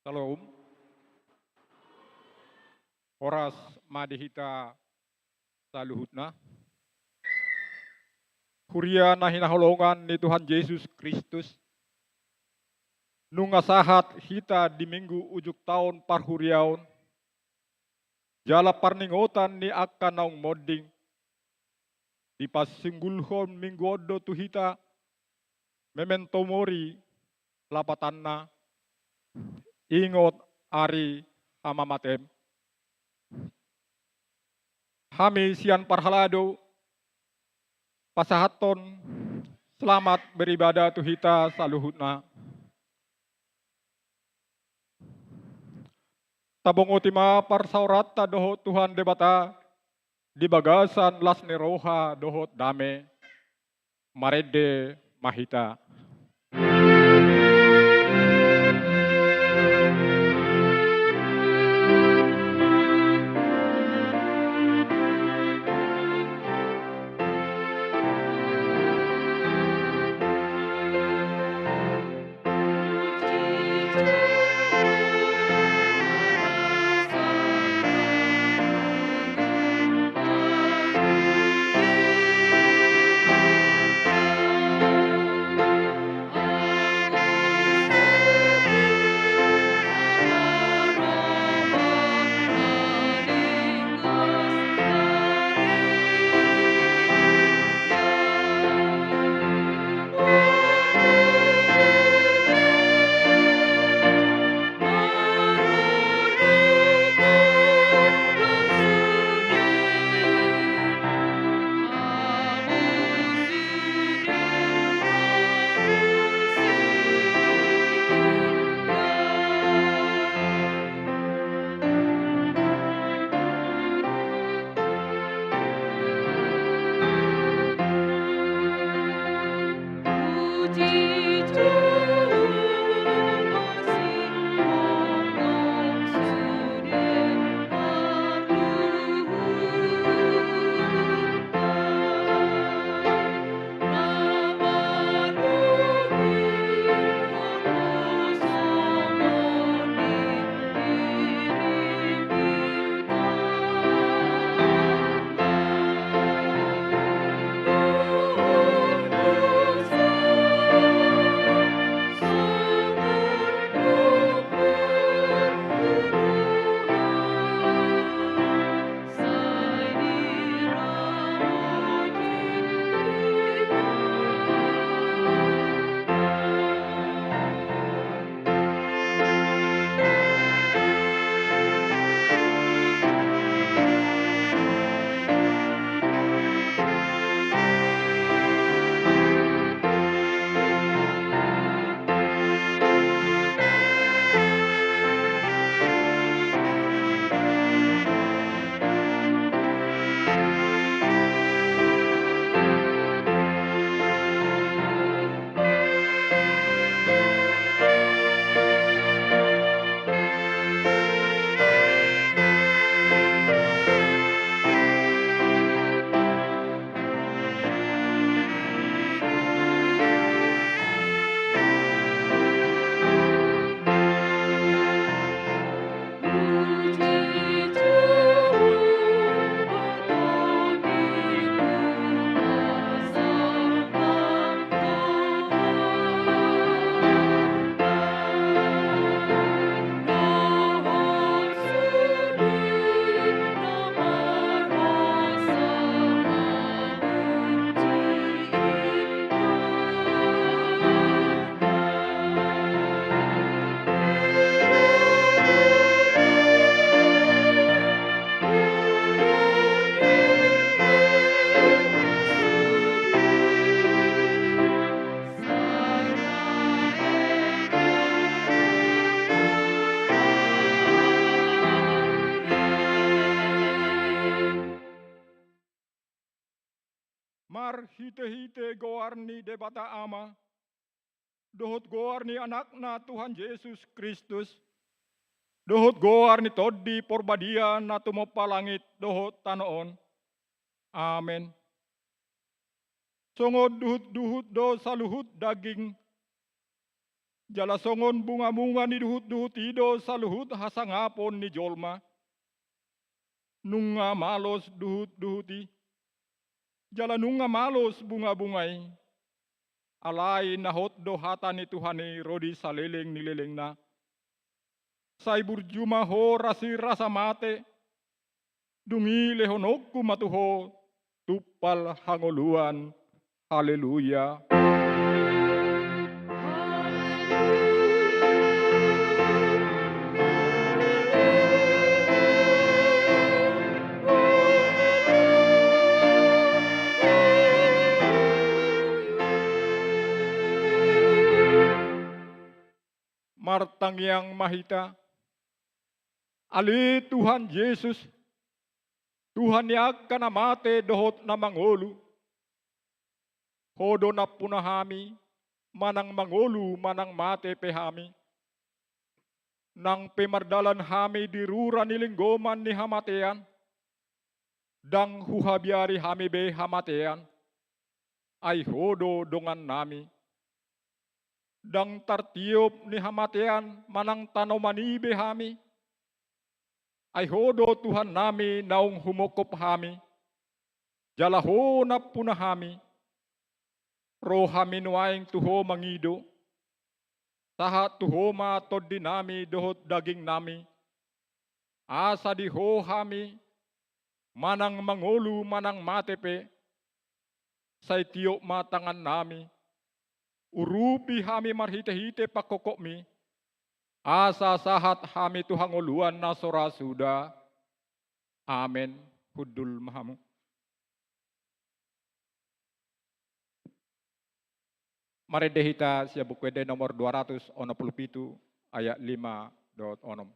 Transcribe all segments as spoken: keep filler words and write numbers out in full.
Shalom. Horas ma di hita saluhutna. Huria na hinaholongan ni Tuhan Jesus Kristus, nunga sahat hita di minggu ujung taon parhuriaon, jala parningotan ni angka naung monding, dipasinggulhon minggu on do tu hita memento mori, lapatanna, ingot ari hamamatem. Hami sian parhalado pasahathon selamat beribadah tu hita saluhutna. Tabongoti ma parsaoranta dohot Tuhan Debata di bagasan las ni roha dohot dame. Marende ma hita. Marhitehite goar ni Debata Ama, dohot goar ni Anakna Tuhan Jesus Kristus, dohot goar ni Tondi Porbadia na tumompa langit dohot tano on. Amen. Songon duhutduhut do saluhut daging Jala songon bunga-bunga ni duhut-duhut i do saluhut hasangapon ni jolma. Nunga malos duhut-duhut i, jala nunga malos bunga-bunga i. Alai na hot do hata ni Tuhan i ro di saleleng ni lelengna. Sai burju ma ho rasi rasa mate, dung i lehononku ma tu ho tumpal hangoluan. Haleluya. Martangiang ma hita. Ale Tuhan Jesus, Tuhan ni angka na mate dohot na mangolu, Ho do nampuna hami, manang mangolu manang mate pe hami. Nang pe mardalan hami di rura ni linggoman ni hamatean, ndang huhabiari hami be hamatean, ai Ho do dongannami. Ndang tartiop ni hamatean manang tanoman i be hami, ai Ho do Tuhannami naung humongkop hami, jala Ho nampuna hami. Ro hami nuaeng tu Ho mangido, sahat tu Ho ma tondinami dohot dagingnami, asa di Ho hami, manang mangolu manang mate pe, sai tiop ma tangannami, urupi hami marhitehite pangkongkopmi, asa sahat hami tu hangoluan na so ra suda. Amen. Hundul ma hamu. Marende hita sian Buku Ende nomor dua ratus onom pulu pitu, ayat lima dohot onom.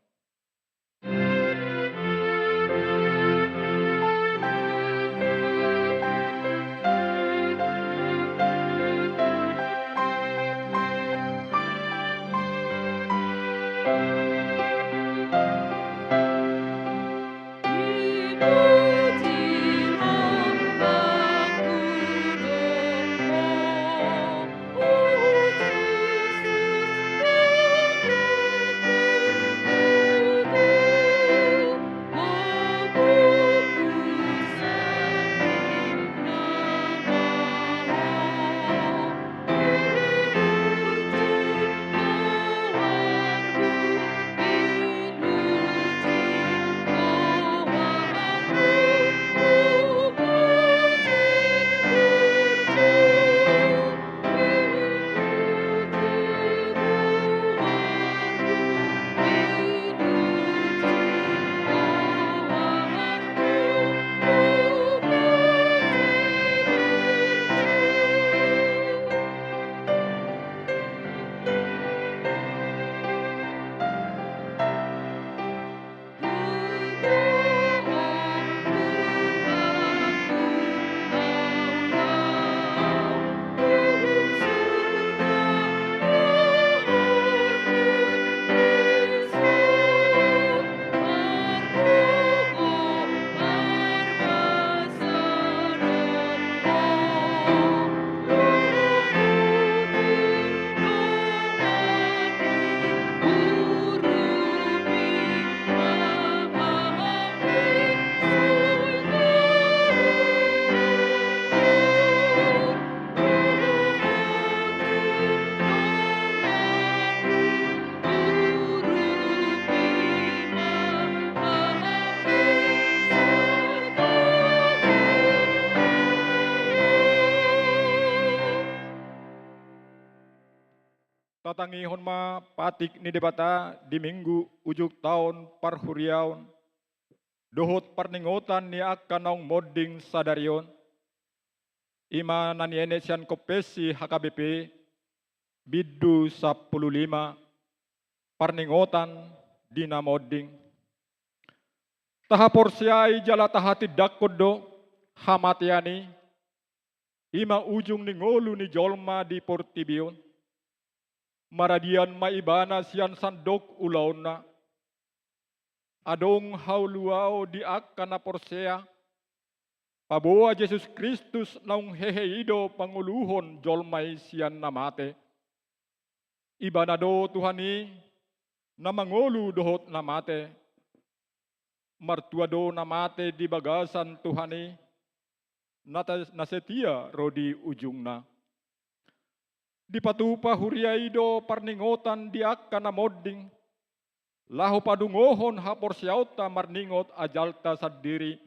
Tatangihon ma patik ni Debata di Minggu ujung taon parhuriaon, dohot parningotan ni angka naung monding sadari on. I ma na nienet sian Konfessi H K B P, bindu sampulu lima, parningotan di na monding. Tahaporseai jala tahatindangkon do hamatean i, i ma ujung ni ngolu ni jolma di portibi on. Maradian ma ibana sian sandok ulaonna. Adong haluaon di angka na porsea, paboa Jesus Kristus naung hehe i do pangoluhon jolma i sian na mate. Ibana do Tuhan i na mangolu dohot na mate. Martua do na mate di bagasan Tuhan i, na ta-, na setia ro di ujungna. Dipatupa huria i do parningotan di angka na monding, laho padungohon haporseaonta marningot ajalta sandiri,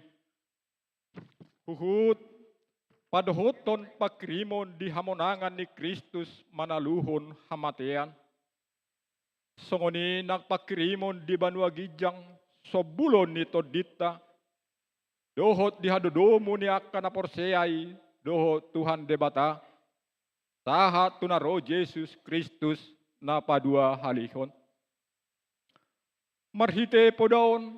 huhut padohothon pangkirimon di hamonangan ni Kristus manaluhon hamatean. Songon i nang pangkirimon di banua ginjang sombulon ni tondinta, dohot di hadodomu ni angka na porsea i dohot Tuhan Debata, sahat tu na ro Jesus Kristus na paduahalihon. Marhite poda on,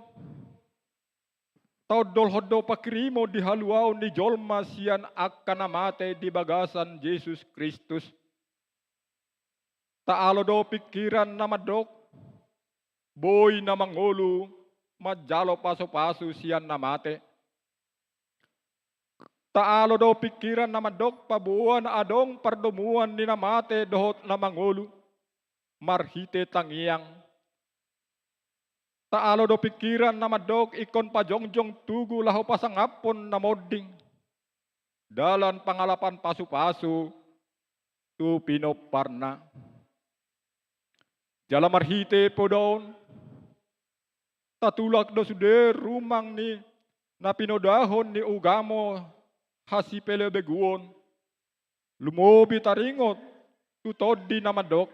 taondolhon do pangkirimon di haluaon ni jolma sian angka na mate di bagasan Jesus Kristus. Taalo do pingkiran na mandok, boi na mangolu manjalo pasupasu sian na mate. Taalo do pingkiran na mandok paboa na adong pardomuan ni na mate dohot na mangolu marhite tangiang. Taalo do pingkiran na mandok ingkon pajongjong tugu laho pasangaphon na monding dalan pangalapan pasupasu tu pinomparna. Jala marhite poda on, tatulak do sude rumang ni na pinodahon ni ugamo hasipelebeguon, lumobi taringot tu tondi na mandok.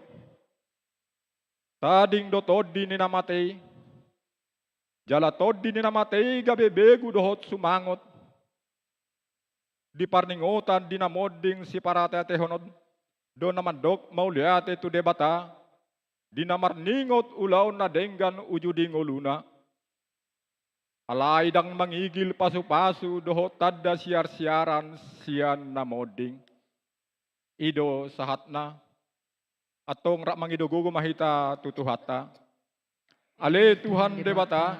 Tading do tondi ni na mate i, jala tondi ni na mate i gabe begu dohot sumangot. Di parningotan di na monding siparateatehon on do na mandok mauliate tu Debata, di na marningot ulaon na denggan uju di ngoluna. Alai ndang mangigil pasupasu dohot tanda siarsiaran sian na monding. I do sahatna. Antong rap mangido gogo ma hita tu Tuhanta. Ale Tuhan Debata,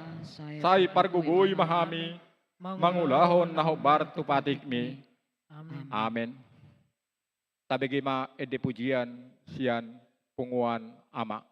sai pargogoi ma hami mangulahon na hombar tu patikmi. Amen. Tabege ma ende pujian sian punguan ama.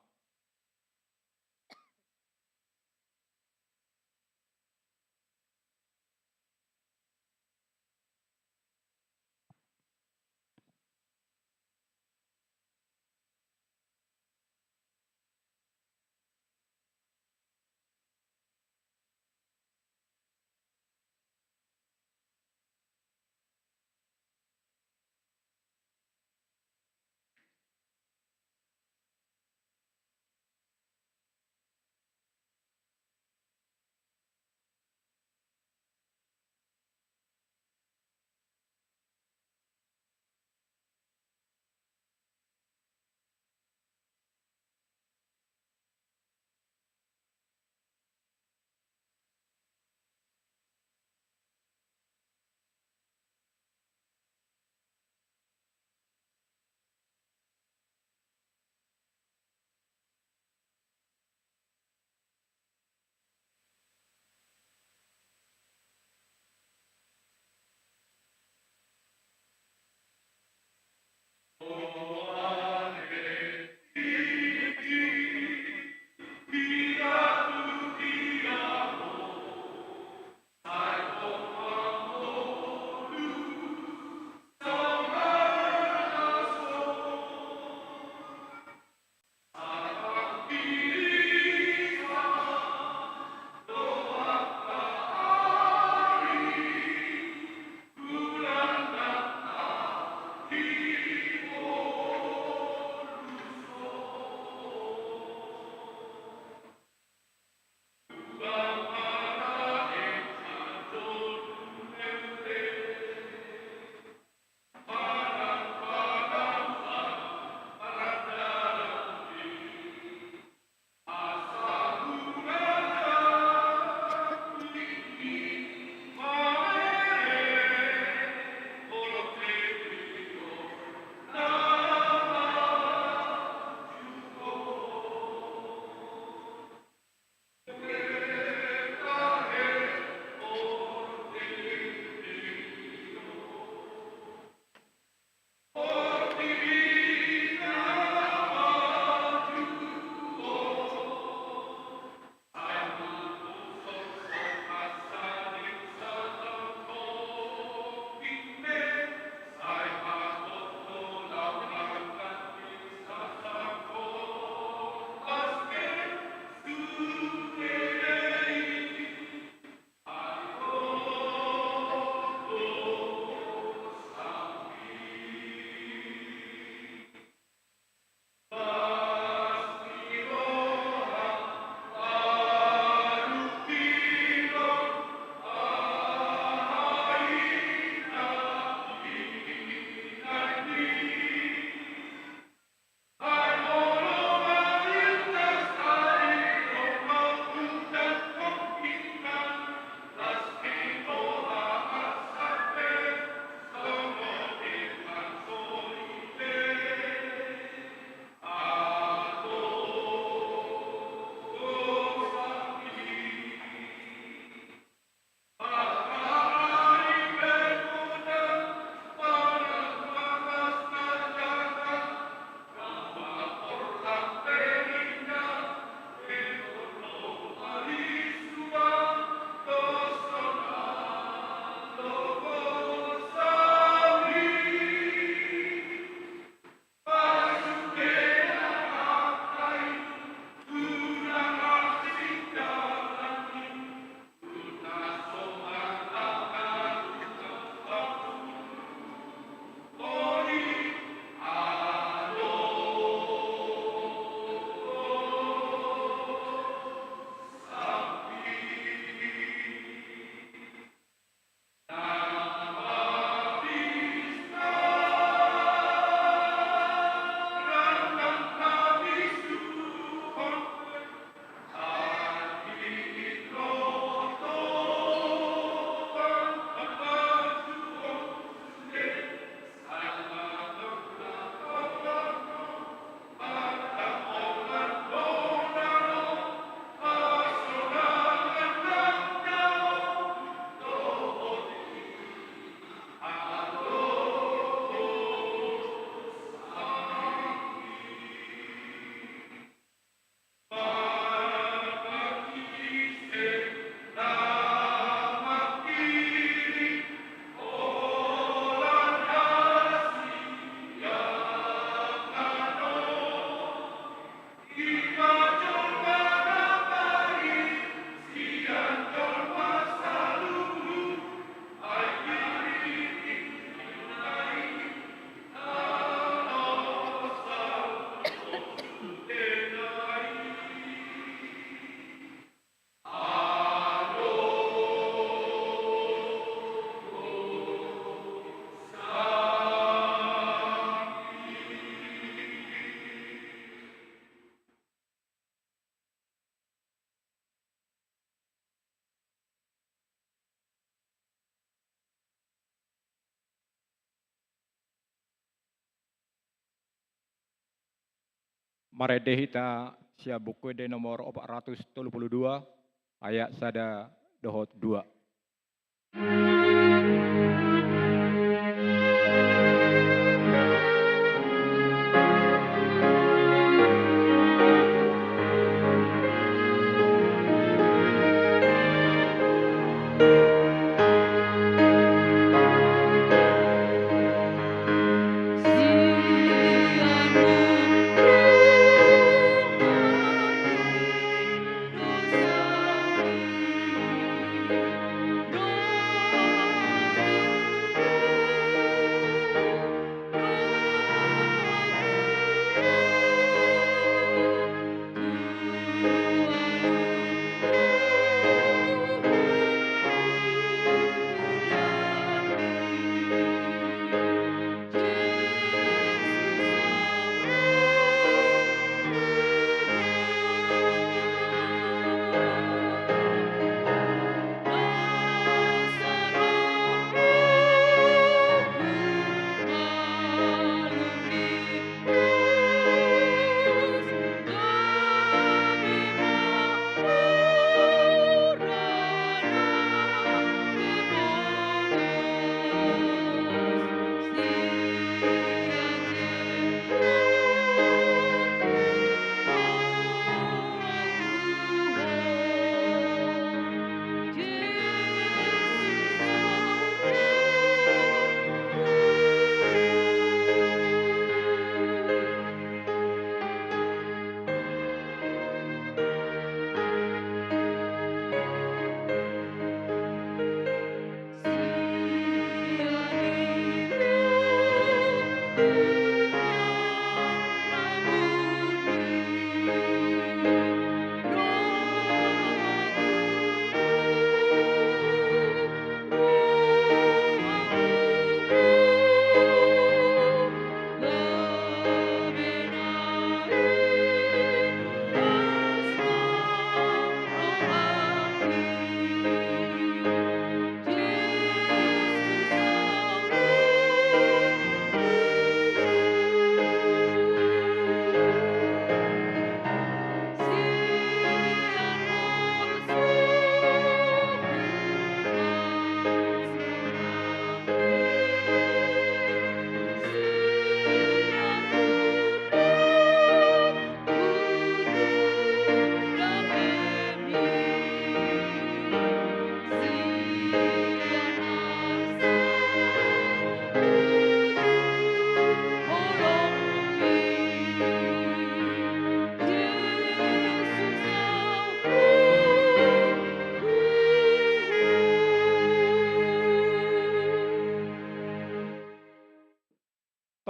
Marende hita sian Buku Ende nomor opat ratus tolu pulu dua, ayat sada dohot dua.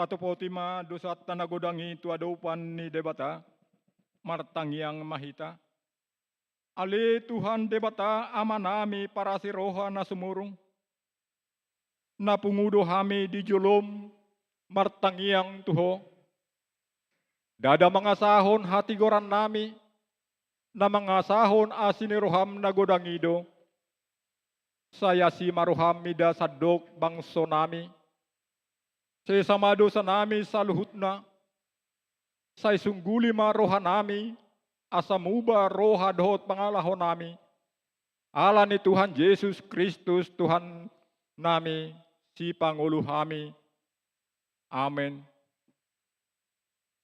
Tatopoti ma dosanta na godang i tu adopan ni Debata. Martangiang ma hita. Ale Tuhan Debata, Amanami parasi roha na sumurung, na pungu do hami di jolom martangiang tu Ho. Ndada mangasahon hatigorannami, na mangasahon asi ni roham na godang i do. Sai asi ma roham mida sandok bangsonami. Sesa ma dosanami saluhutna. Sai sungguli ma rohanami, asa muba roha dohot pangalahonami. Ala ni Tuhan Jesus Kristus Tuhannami, Sipangolu hami. Amen.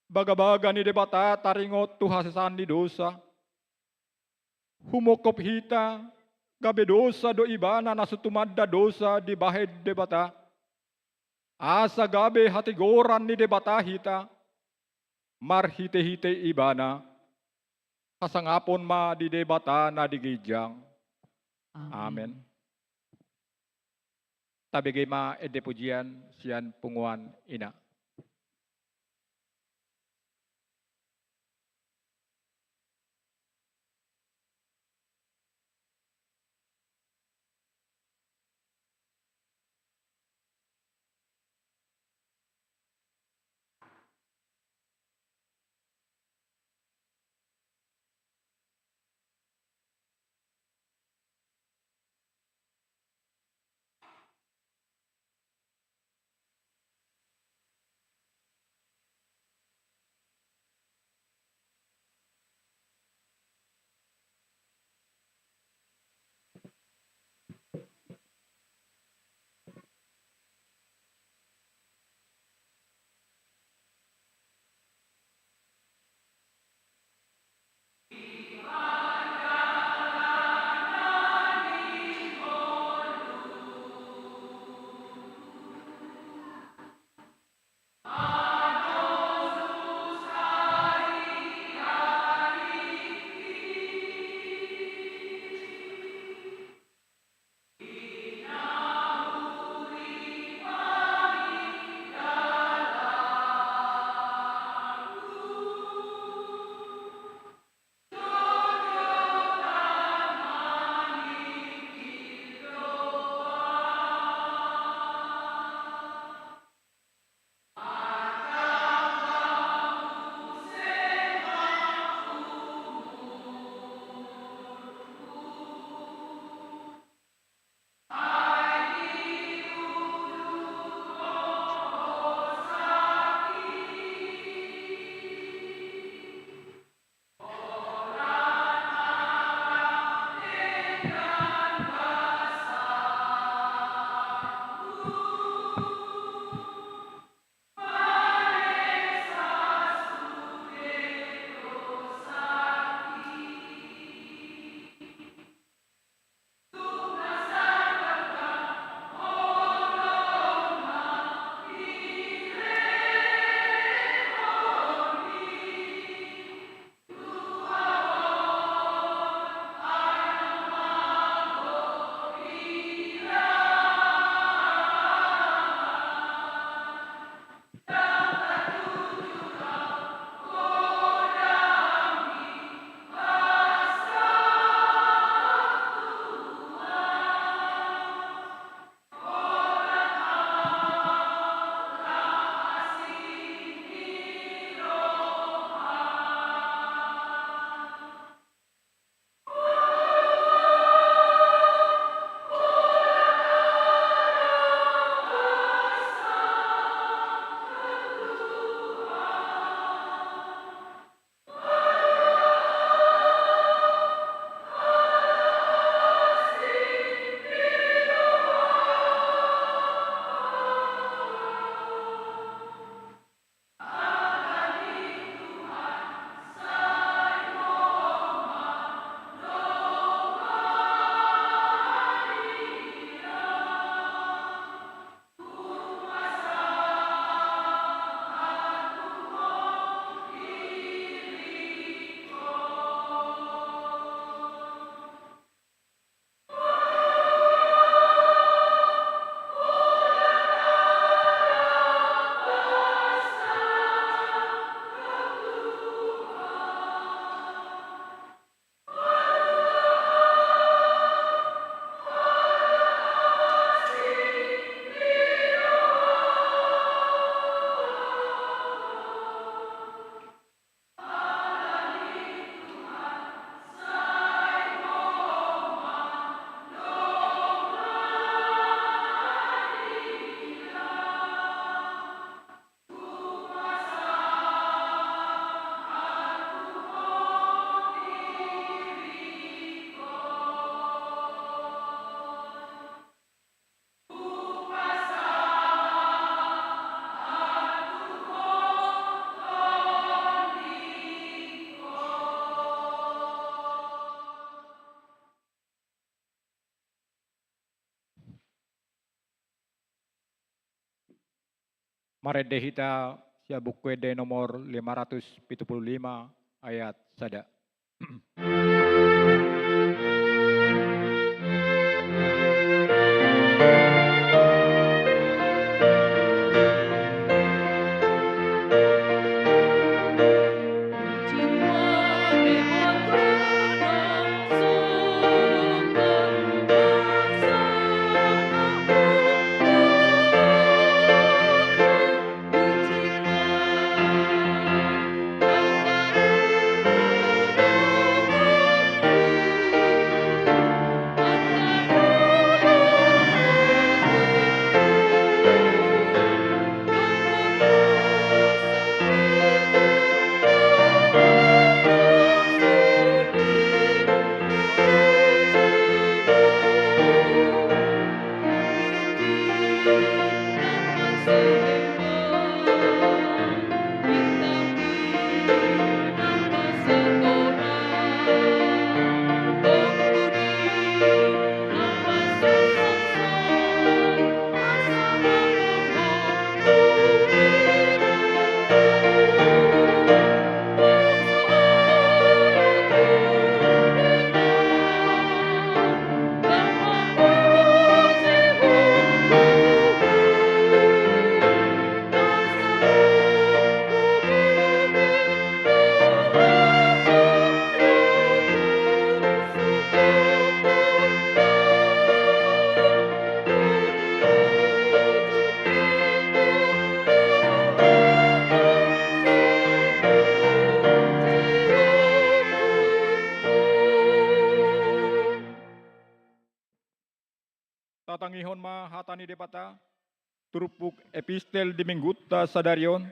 Bagabaga ni Debata taringot tu hasesaan ni dosa. Humongkop hita, gabe dosa do Ibana na so tumanda dosa dibahen Debata. Asa gabe hatigoran ni Debata hita, marhitehite Ibana. Hasangapon ma di Debata na di ginjang. Amen. Amen. Tabege ma ende pujian sian punguan ina. Marende hita sian Buku Ende nomor lima ratus pitu pulu lima, ayat sada. Tatangihon ma hata ni Debata, turpuk epistel di minggunta sadari on,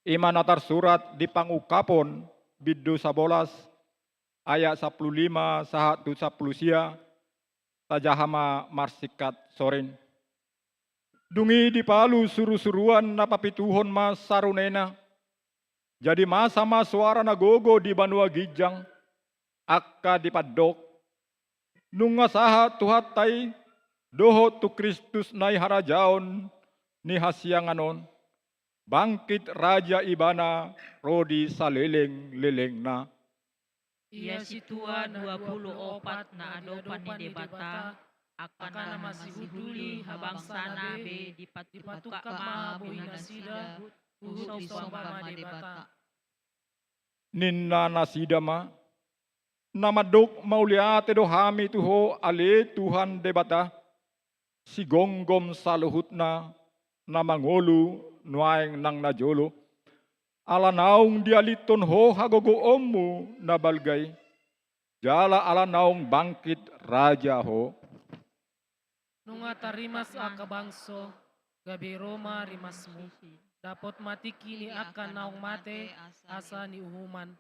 i ma na tarsurat di Pangungkapon bindu sabolas, ayat sampulu lima sahat tu sampulu sia, tajaha ma marsingkat sorin. Dung i dipalu surusuruan na papituhon ma sarunena. Jadi masa ma soara na gogo di banua ginjang, angka dipandok: Nunga sahat Tuhanta i, dohot tu Kristus na i harajaon ni hasiangan on. Bangkit Raja Ibana ro di salelenglelengna. Ia sintua dua pulu opat na adopan ni Debata, angka na masihuli habangsana be dipatungkap ma bohinasida, huhut disomba ma Debata. Ninna nasida ma: Na mandok mauliate do hami tu Ho ale Tuhan Debata, sigomgom saluhutna, na mangolu nuaeng nang na jolo. Ala naung dialithon Ho hagogoonmu na balga i, jala ala naung bangkit Raja Ho. Nunga tarrimas angka bangso, gabe ro ma rimasmu. Dapot ma tingki ni angka naung mate asa niuhuman.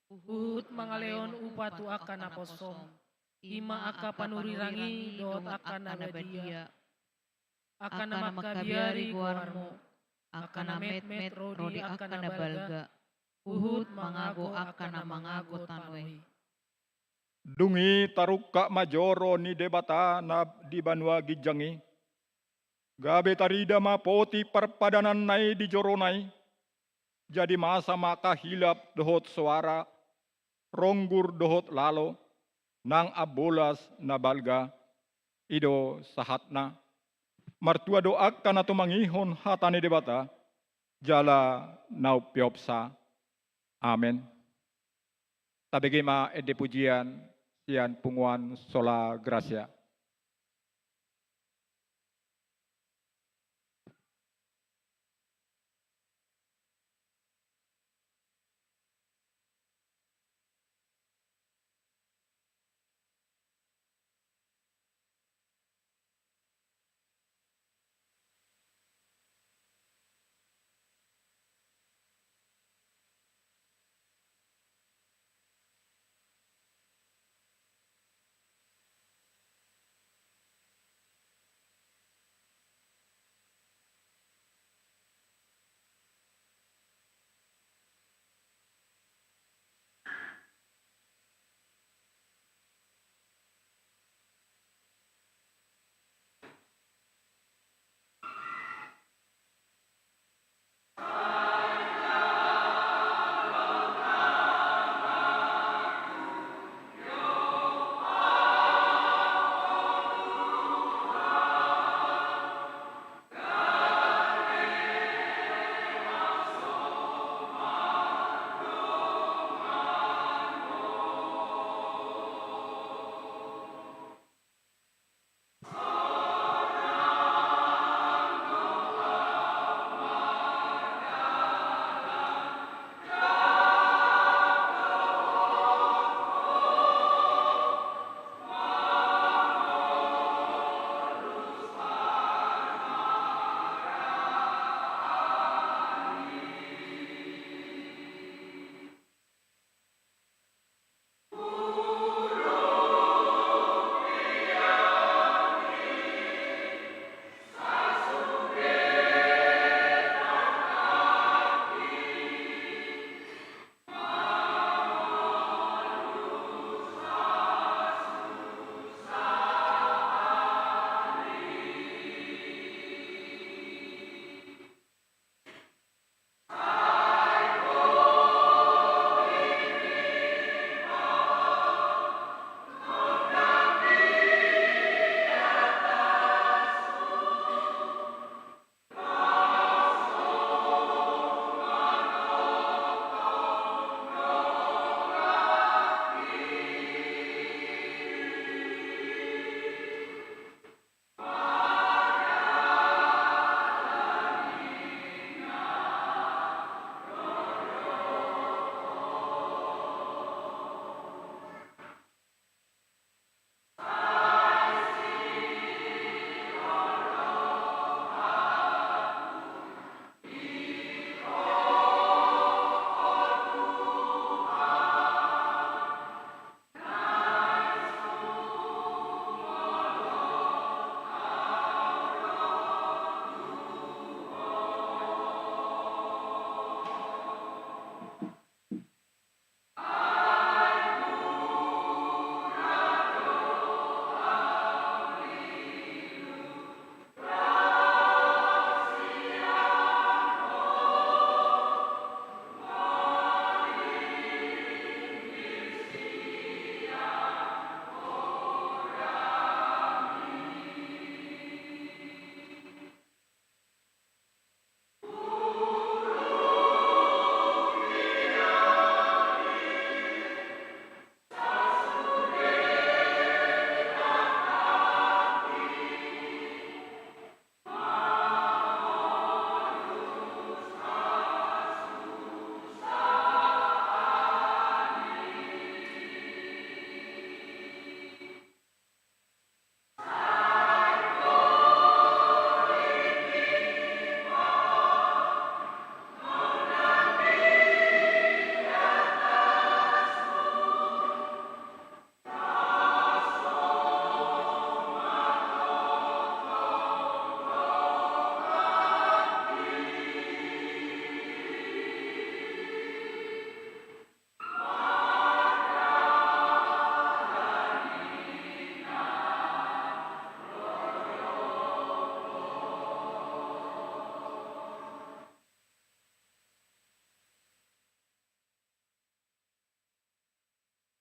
Huhut mangalehon upa tu angka naposom. I ma angka panurirang i dohot angka na badia. Angka na mangkabiari goarmu, angka na metmet ro di angka na balga, huhut mangago angka na mangago tano i. Dung i tarungkap ma joro ni Debata na di banua ginjang i. Gabe tarida ma poti parpadananna i di jorona i. Jadi masa ma angka hilap dohot soara, ronggur dohot lalo, nang ambolas na balga. I do sahatna. Martua do angka na tumangihon hata ni Debata, jala na umpeopsa. Amen. Tabege ma ende pujian sian punguan Sola Gratia.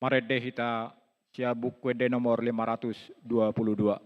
Marende hita sian Buku Ende nomor lima ratus dua puluh dua.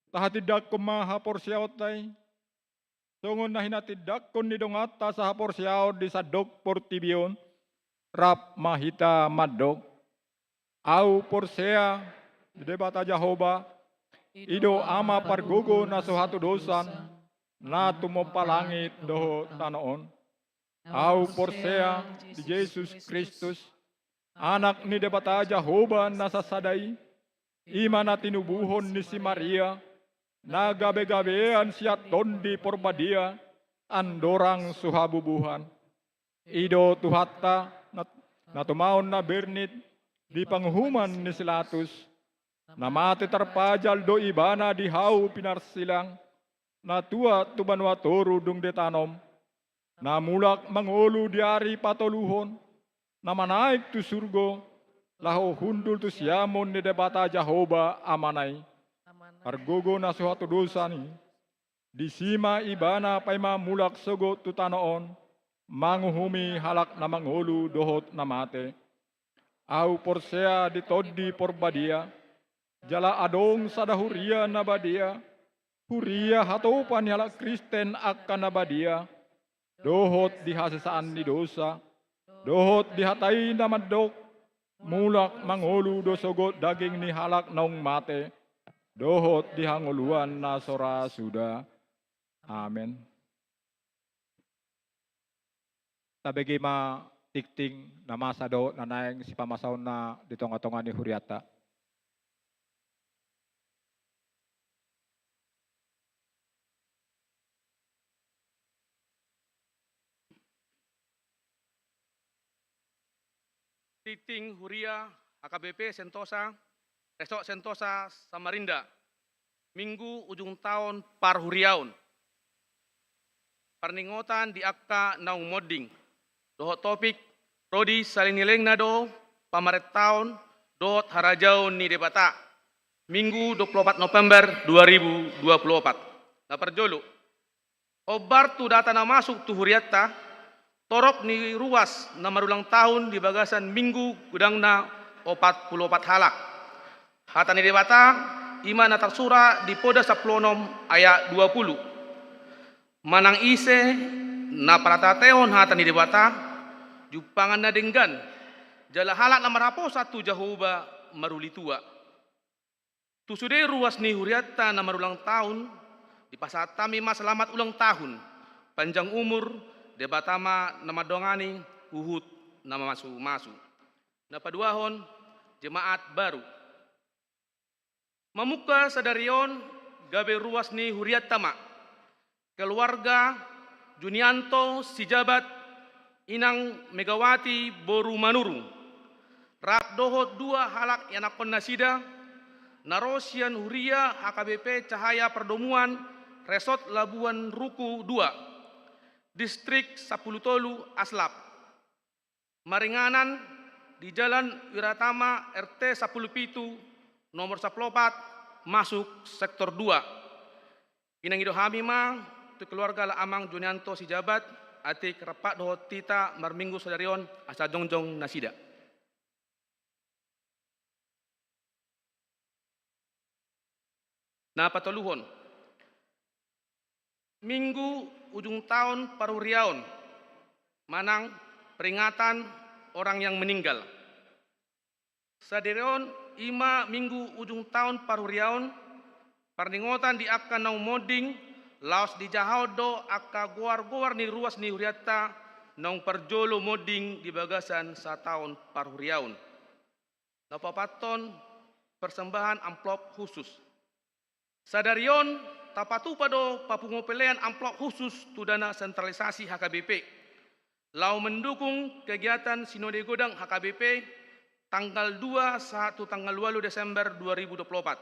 Tahatindangkon ma haporseaonta i, songon na hinatindangkon ni donganta sahaporseaon di sandok portibi on, rap ma hita mandok. Ahu porsea di Debata Jahowa, i do Ama pargogo na so hatudosan, na tumompa langit dohot tano on. Ahu porsea di Jesus Kristus, Anak ni Debata Jahowa na sasada i, i ma na tinubuhon ni si Maria, na gabegabean sian Tondi Porbadia, andorang so habubuhan. I do Tuhanta, na, na tumaon na bernit di panguhuman ni si Latus, na mate tarpajal do Ibana di hau pinarsilang, na tuat tu banua toru dung ditanom, na mulak mangolu di ari patoluhon, na manaek tu surgo, laho hundul tu siamun ni Debata Jahowa Amana i. Pargogo na so hatudosan i, disi ma Ibana paima mulak sogot tu tano on, manguhumi halak na mangolu dohot na mate. Ahu porsea di Tondi Porbadia, jala adong sada huria na badia, huria hatopa ni halak Kristen angka na badia, dohot di hasesaan ni dosa, dohot di hata i na mandok, mulak mangolu do sogot daging ni halak naung mate, dohot di hangoluan na so ra suda. Amen. Tabege ma tingting na masa dohot na naeng sipamasaonna di tongatonga ni hurianta. Tingting huria H K B P Sentosa, Resort Sentosa Samarinda, Minggu ujung taon parhuriaon. Parningotan di angka naung monding, dohot topik, ro di saleleng ni lelengna do pamarentaon dohot harajaon ni Debata. Minggu dua puluh opat November dua ribu dua puluh opat. Na parjolo, hombar tu data na masuk tu hurianta, torop ni ruas na marulang tahun di bagasan Minggu godangna opat puluh opat halak. Hata ni Debata, i ma na tarsurat di Poda sampulu onom ayat dua puluh. Manang ise na parhatatehon hata ni Debata, jumpangan na denggan, jala halak na marhaposan tu Jahowa maruli tua. Tu sude ruas ni hurianta na marulang tahun, dipasahat hami ma selamat ulang tahun Panjang umur, Debata ma na mandongani huhut na mamasu-masu. Na paduahon, jemaat baru. Mamungka sadari on gabe ruas ni hurianta ma keluarga Junianto Sijabat, Inang Megawati boru Manurung, rap dohot dua halak ianakhon nasida, na ro sian huria H K B P Cahaya Perdomuan, Resort Labuan Ruku dua, Distrik sampulu tolu Aslap. Maringanan di Jalan Wiratama, R T sampulu pitu, nomor sampulu opat, masuk sektor dua. Pinangido hami ma tu keluarga la Amang Junianto Sijabat, atik rap dohot hita marminggu sadari on asa jongjong nasida. Na patoluhon, minggu ujung taon parhuriaon manang peringatan orang yang meninggal. Sadari on i ma minggu ujung taon parhuriaon, parningotan di angka naung monding, laos dijahahon do angka goar-goar ni ruas ni hurianta naung parjolo monding di bagasan sataon parhuriaon. Na paopathon, persembahan amplop khusus. Sadari on tapatupa do papungu pelean amplop khusus tu dana sentralisasi H K B P, laho mendukung kegiatan Sinode Godang H K B P tanggal dua sahat tu tanggal ualu Desember dua ribu dua puluh opat.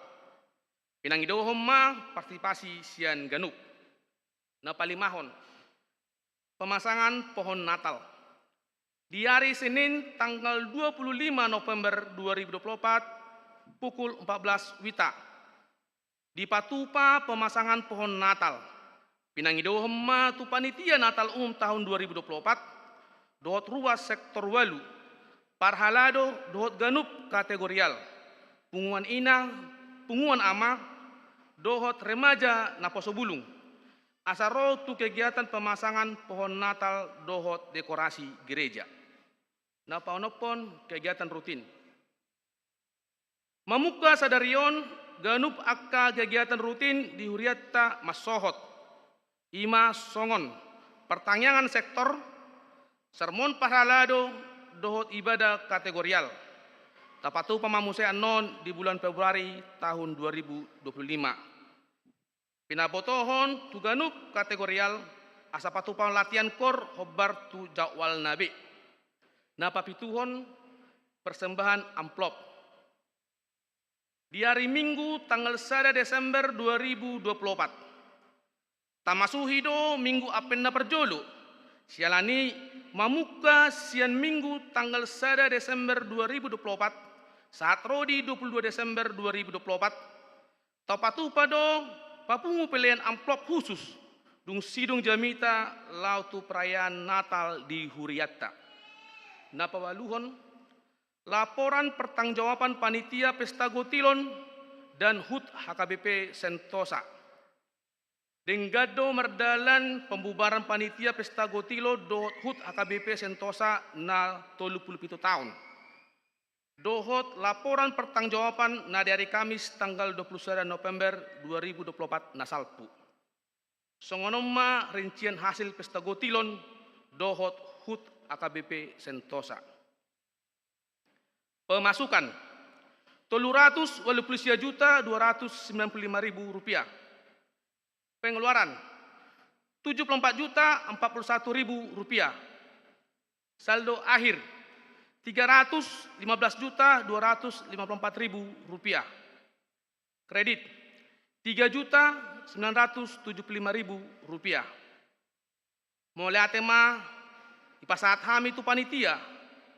Pinangidohon ma partisipasi sian ganup. Na palimahon, pemasangan pohon Natal. Di ari Senin tanggal dua puluh lima November dua ribu dua puluh opat, pukul empat belas wita, dipatupa pemasangan pohon Natal. Pinangidohon ma tu panitia Natal umum tahun dua ribu dua puluh opat dohot ruas sektor ualu, parhalado dohot ganup kategorial, punguan ina, punguan ama, dohot remaja naposo bulung, asa ro tu kegiatan pemasangan pohon Natal dohot dekorasi gereja. Na paonomhon, kegiatan rutin. Mamungka sadari on ganup angka kegiatan rutin di hurianta mansohot, i ma songon partangiangan sektor, sermon parhalado dohot ibadah kategorial. Tapatupa ma muse annon di bulan Februari tahun dua ribu dua puluh lima. Pinabotohon tu ganup kategorial asa patupa latihan koor hombar tu jadwalna be. Na papituhon, persembahan amplop. Di ari Minggu tanggal sada Desember dua ribu dua puluh opat, tamasuhi do Minggu Advent na parjolo. Siala ni i, mamungka sian Minggu tanggal sada Desember dua ribu dua puluh opat sahat ro di dua puluh dua Desember dua ribu dua puluh opat, tapatupa do papungu pelean amplop khusus dung sidung jamita laho tu perayaan Natal di hurianta. Na paualuhon, laporan pertanggungjawaban panitia pesta gotilon dan hut H K B P Sentosa. Denggan do mardalan pembubaran panitia pesta gotilon dohot hut H K B P Sentosa na tolu pulu pitu taon, dohot laporan pertanggungjawaban na di ari Kamis tanggal dua pulu sada November dua ribu dua pulu opat na salpu. Songon on ma rincian hasil pesta gotilon dohot hut H K B P Sentosa. Pemasukan, tolu ratus ualu pulu sia juta dua ratus sembilan pulu lima ribu rupiah. Pengeluaran, tujuh pulu empat juta empat pulu satu ribu rupiah. Saldo akhir, tiga ratus lima belas juta dua ratus lima pulu empat ribu rupiah. Kredit, tiga juta sembilan ratus tujuh pulu lima ribu rupiah. Mauliate ma dipasahat hami tu panitia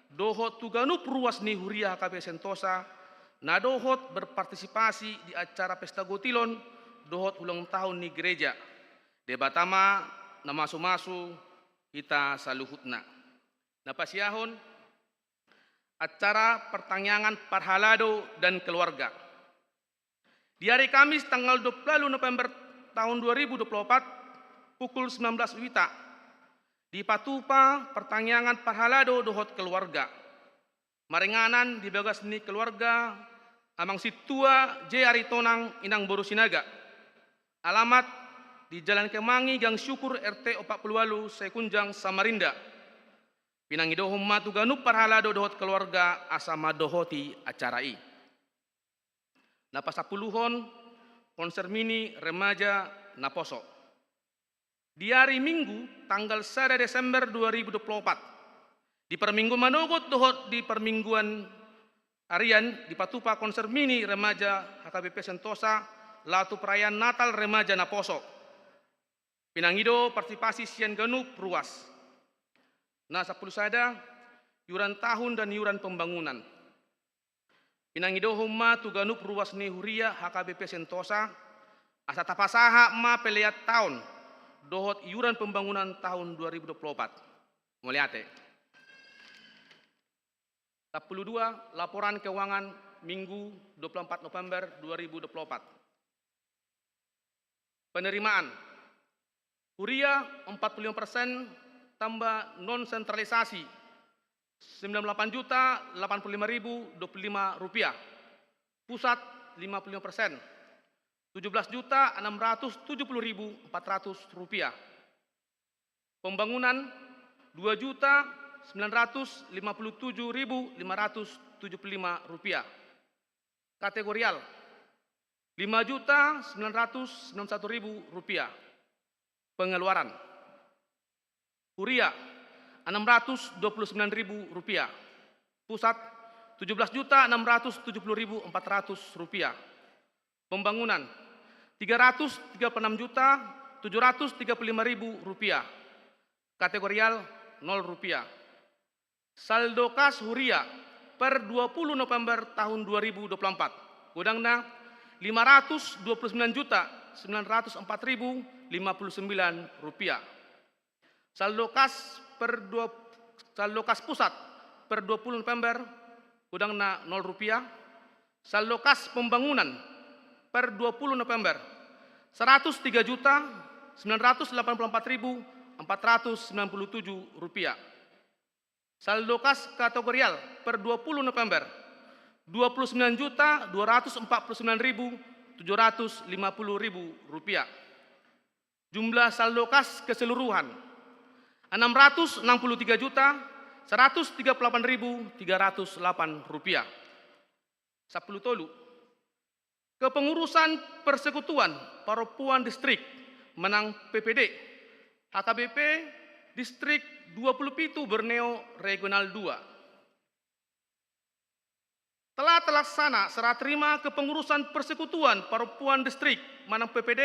dohot tu ganup ruas ni huria H K B P Sentosa na dohot berpartisipasi di acara pesta gotilon dohot ulang tahun ni gereja. Debata ma na mamasu-masu hita saluhutna. Na pasiahon, acara pertangiangan parhalado dan keluarga. Di ari Kamis tanggal dua pulu ualu November tahun dua ribu dua pulu opat, pukul sembilan belas wita, dipatupa pertangiangan parhalado dohot keluarga. Maringanan di bagas ni keluarga Amang Sintua J Aritonang, Inang boru Sinaga. Alamat, di Jalan Kemangi, Gang Syukur, R T opat pulu ualu, Sekunjang, Samarinda. Pinangidohon ma tu ganup parhalado dohot keluarga asa mandohoti acara i. Na pasampuluhon, konser mini remaja Naposo. Di ari Minggu, tanggal sada Desember dua ribu dua puluh opat, di parmingguan manogot dohot di parmingguan arian dipatupa konser mini remaja H K B P Sentosa laho tu perayaan Natal remaja Naposo. Pinangido partisipasi sian ganup ruas. Na sampulu sada, iuran tahun dan iuran pembangunan. Pinangidohon ma tu ganup ruas ni huria H K B P Sentosa, asa tapasahat ma pelean taon dohot iuran pembangunan tahun dua ribu dua puluh opat. Mauliate. Sampulu dua, laporan keuangan Minggu dua puluh empat November dua ribu dua puluh opat. Penerimaan. Huria empat puluh lima persen tambah non sentralisasi, sembilan puluh delapan juta delapan puluh lima ribu dua puluh lima rupiah. Pusat lima puluh lima persen, tujuh belas juta enam ratus tujuh puluh ribu empat ratus rupiah. Pembangunan dua juta sembilan ratus lima puluh tujuh ribu lima ratus tujuh puluh lima rupiah. Kategorial, lima juta sembilan ratus sembilan puluh satu ribu rupiah. Pengeluaran. Huria, enam ratus dua puluh sembilan ribu rupiah. Pusat, tujuh belas juta enam ratus tujuh puluh ribu empat ratus rupiah. Pembangunan, tiga ratus tiga puluh enam juta tujuh ratus tiga puluh lima ribu rupiah. Kategorial, nol rupiah. Saldo kas huria per dua puluh November tahun dua ribu dua puluh empat, godangna lima ratus dua puluh sembilan juta sembilan ratus empat ribu lima puluh sembilan rupiah. Saldo kas per dua, saldo kas pusat per dua puluh November, godangna nol rupiah. Saldo kas pembangunan per dua puluh November, seratus tiga juta sembilan ratus delapan puluh empat ribu empat ratus sembilan puluh tujuh rupiah. Saldo kas kategorial per dua puluh November, dua puluh sembilan juta dua ratus empat puluh sembilan ribu tujuh ratus lima puluh ribu rupiah. Jumlah saldo kas keseluruhan, enam ratus enam puluh tiga juta seratus tiga puluh delapan ribu tiga ratus delapan rupiah. Sampulu tolu. Kepengurusan Persekutuan Parompuan Distrik manang P P D H K B P Distrik dua puluh pitu Borneo Regional dua. Telah terlaksana serah terima kepengurusan Persekutuan Parompuan Distrik manang P P D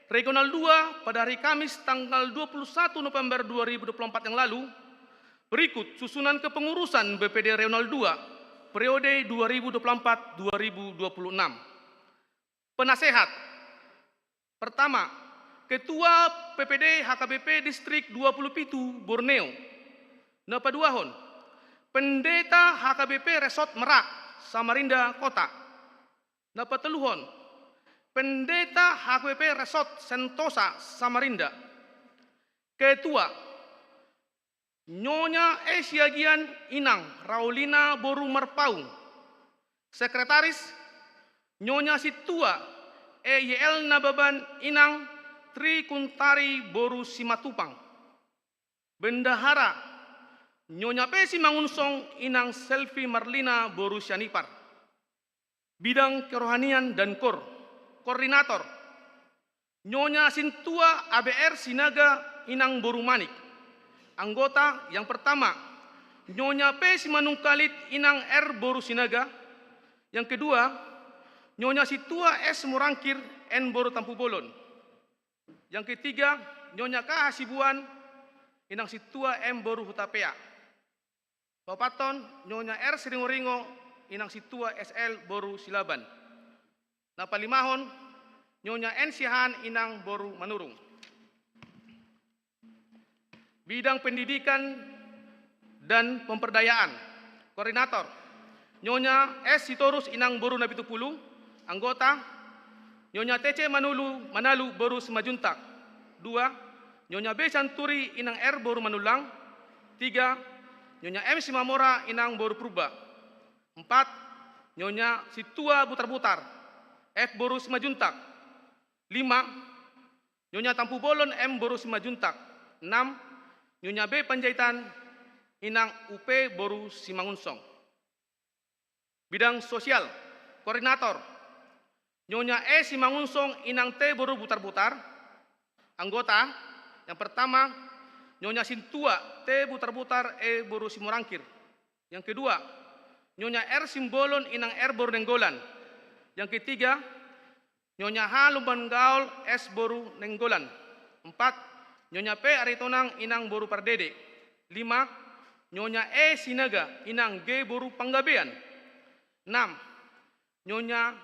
Regional dua pada hari Kamis tanggal dua puluh satu November dua ribu dua puluh empat yang lalu. Berikut susunan kepengurusan B P D Regional dua periode dua ribu dua puluh empat dua ribu dua puluh enam. Penasehat. Pertama, Ketua P P D H K B P Distrik dua puluh pitu Borneo. Na paduahon, Pendeta H K B P Resort Merak, Samarinda Kota. Na pateluhon, Pendeta H K B P Resort Sentosa, Samarinda. Ketua, Nyonya E Siagian Inang Raulina boru Marpaung. Sekretaris, Nyonya Sintua E Y L Nababan Inang Tri Kuntari boru Simatupang. Bendahara, Nyonya P Simangunsong Inang Selvi Marlina boru Sianipar. Bidang kerohanian dan kor. Koordinator, Nyonya Sintua A B R Sinaga Inang boru Manik. Anggota yang pertama, Nyonya P Simanungkalit Inang R boru Sinaga. Yang kedua, Nyonya Sintua S Murangkir N boru Tampubolon. Yang ketiga, Nyonya K Hasibuan Inang Sintua M boru Hutapea. Paopathon, Nyonya R Siringoringo Inang Sintua S L boru Silaban. Na palimahon, Nyonya N Siahaan Inang boru Manurung. Bidang pendidikan dan pemberdayaan. Koordinator, Nyonya S Sitorus Inang boru Napitupulu. Anggota, Nyonya T C Manulu Manalu boru Simanjuntak. Dua, Nyonya B Santuri Inang R boru Manullang. Tiga, Nyonya M Simamora Inang boru Purba. Empat, Nyonya Sintua Butarbutar F boru Simanjuntak. Lima, Nyonya Tampubolon M boru Simanjuntak. Enam, Nyonya B Panjaitan inang U P boru Simangunsong. Bidang sosial, koordinator, Nyonya E Simangunsong inang T boru Butarbutar. Anggota, yang pertama, Nyonya Sintua T Butarbutar E boru Simorangkir. Yang kedua, Nyonya R Simbolon inang R boru Nainggolan. Yang ketiga, Nyonya H Lumbangaol S boru Nainggolan. Empat, Nyonya P Aritonang inang boru Pardede. Lima, Nyonya E Sinaga inang G boru Panggabean. Enam, Nyonya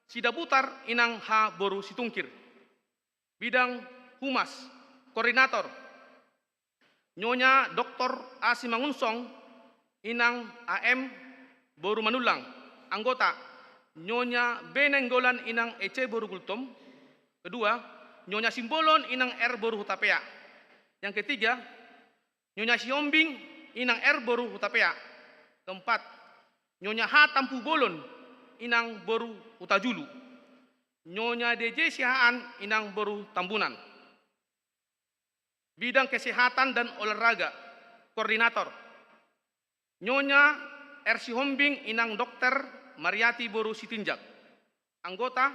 Sidabutar inang H boru Situngkir. Bidang humas, koordinator, Nyonya Doktor A Simangunsong inang A M boru Manullang. Anggota, Nyonya B Nainggolan inang E C boru Gultom. Kedua, Nyonya Simbolon inang R boru Hutapea. Yang ketiga, Nyonya Sihombing inang R boru Hutapea. Keempat, Nyonya H Tampubolon inang boru Hutajulu. Nyonya D J Siahaan inang boru Tambunan. Bidang kesehatan dan olahraga, koordinator, Nyonya R Sihombing inang Dokter Mariati boru Sitinjak. Anggota,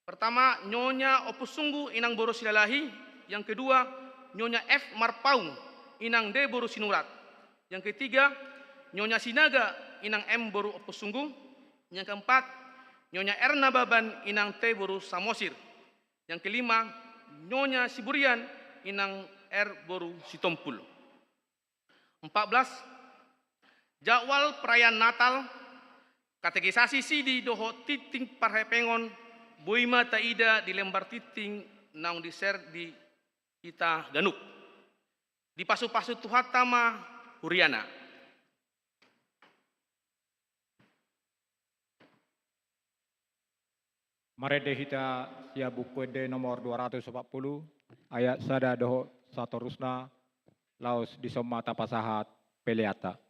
pertama, Nyonya Ompusunggu inang boru Silalahi. Yang kedua, Nyonya F Marpaung inang D boru Sinurat. Yang ketiga, Nyonya Sinaga inang M boru Ompusunggu. Yang keempat, Nyonya R Nababan inang T boru Samosir. Yang kelima, Nyonya Siburian inang R boru Sitompul. Empat belas, jadwal perayaan Natal, katekisasi sidi dohot tingting parhepengon boi ma taida di lembar tingting naung di-share di hita ganup. Dipasupasu Tuhanta ma huriana. Marende hita sian Buku Ende nomor dua ratus opat pulu, ayat sada dohot satorusna, laos dison ma tapasahat peleanta.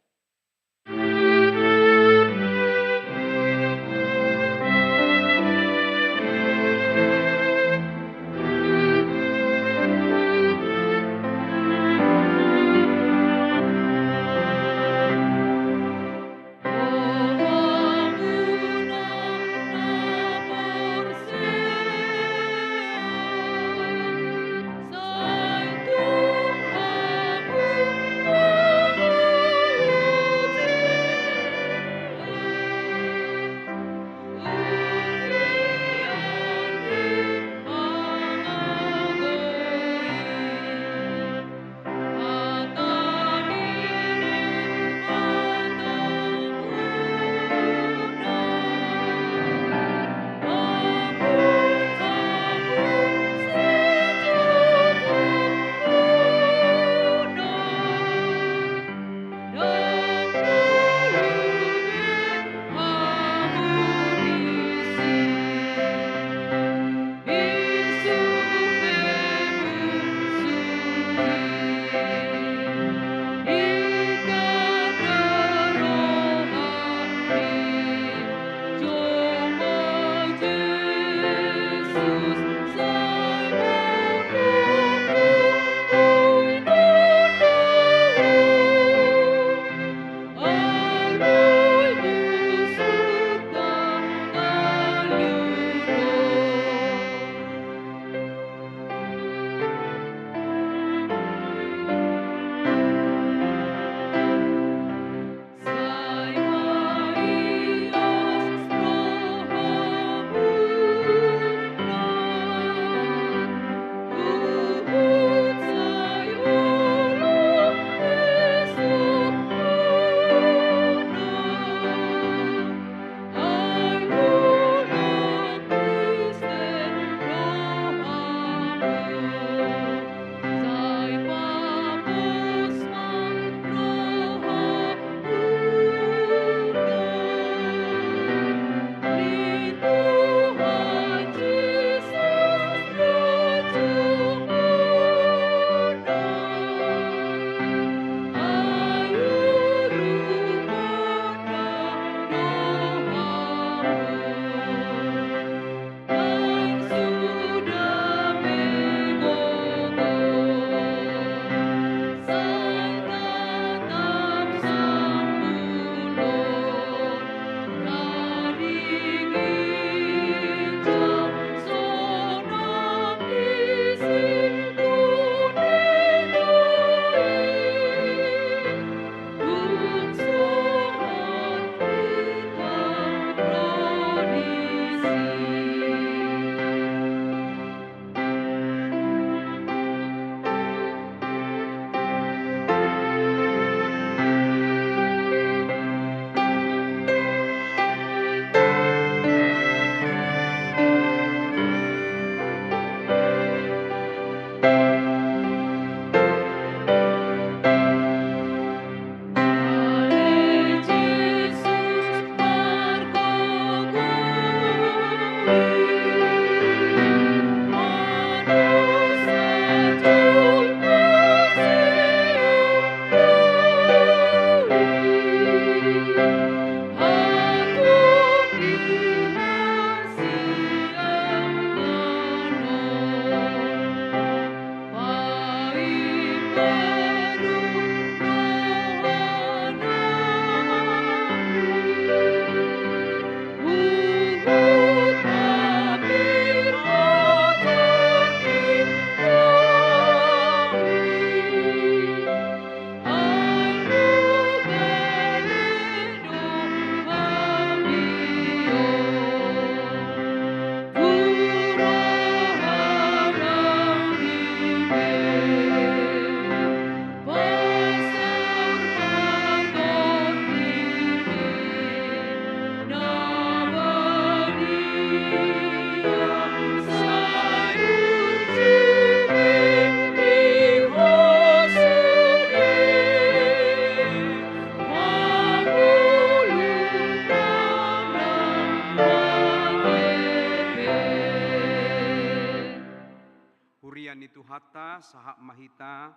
Sahat ma hita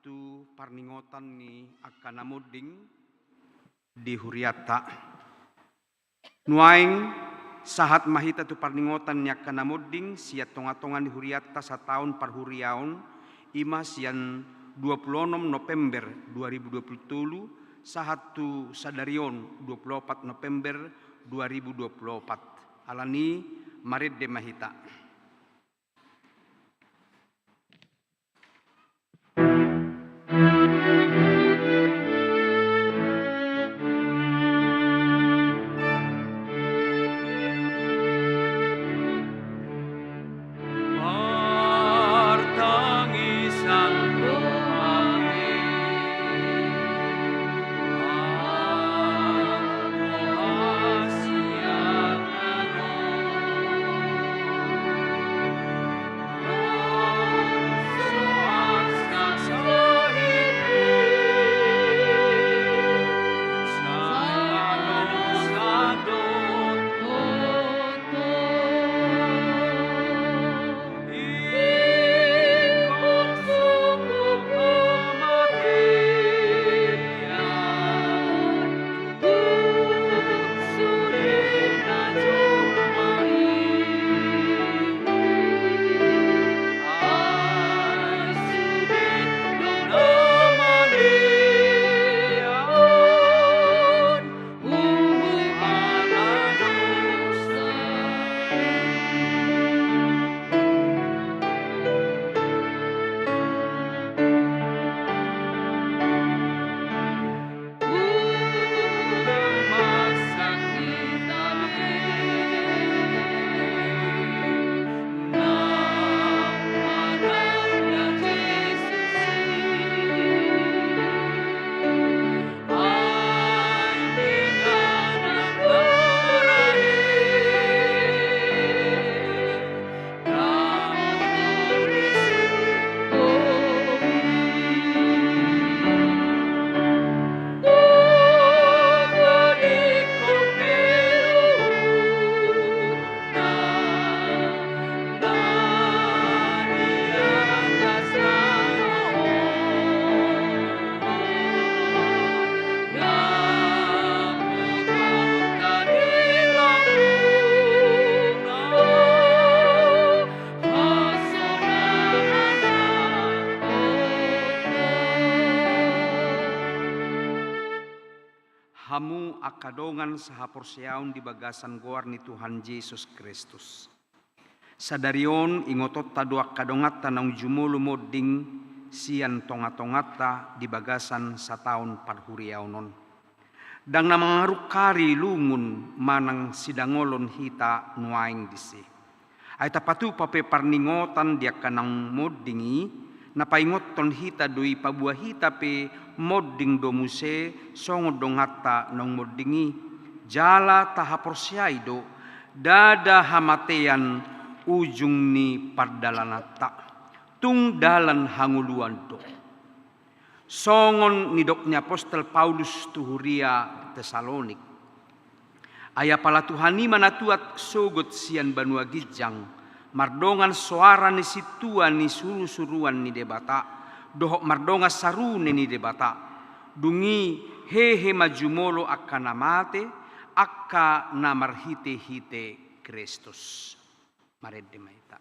tu parningotan ni angka na monding di hurianta. Nuaeng sahat ma hita tu parningotan ni angka na monding sian tongatonga ni hurianta sataon parhuriaon, i ma sian dua pulu onom November dua ribu dua pulu tolu sahat tu sadari on dua pulu opat November dua ribu dua pulu opat. Alani i marende ma hita. Hamu angka dongan sahaporseaon di bagasan goar ni Tuhan Jesus Kristus. Sadari on ingotonta do angka donganta naung jumolo monding sian tongatonganta di bagasan sataon parhuriaon on. Ndang na mangarungkari lungun manang sidangolon hita nuaeng disi. Ai tapatupa pe parningotan di angka naung monding i, na paingothon hita do i paboa hita pe monding do muse songon donganta naung monding i. Jala tahaporseai do, ndada hamatean ujung ni pardalananta. Tung dalan hangoluan do. Songon nidok ni apostel Paulus tu huria Tesalonik. Ai apala Tuhan i ma na tuat sogot sian banua ginjang, mardongan soara ni sintua ni surusuruan ni Debata, dohot mardongan sarune ni Debata. Dung i hehe ma jumolo angka na mate, angka na marhitehite Kristus. Marende ma hita.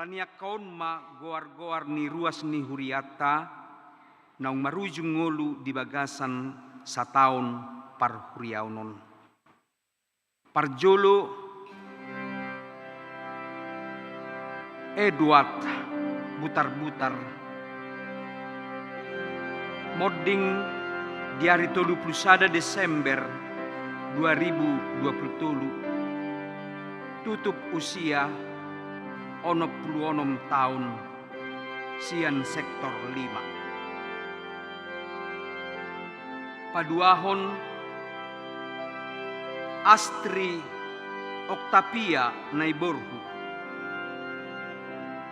Alani i angka on ma goar-goar ni ruas ni hurianta naung marujung ngolu di bagasan sataon parhuriaon on. Parjolo, Edward Butarbutar. Monding di ari tolu pulu sada Desember dua ribu dua pulu tolu, tutup usia onom pulu onom taon, sian sektor lima. Paduahon, Astri Octavia Naiborhu.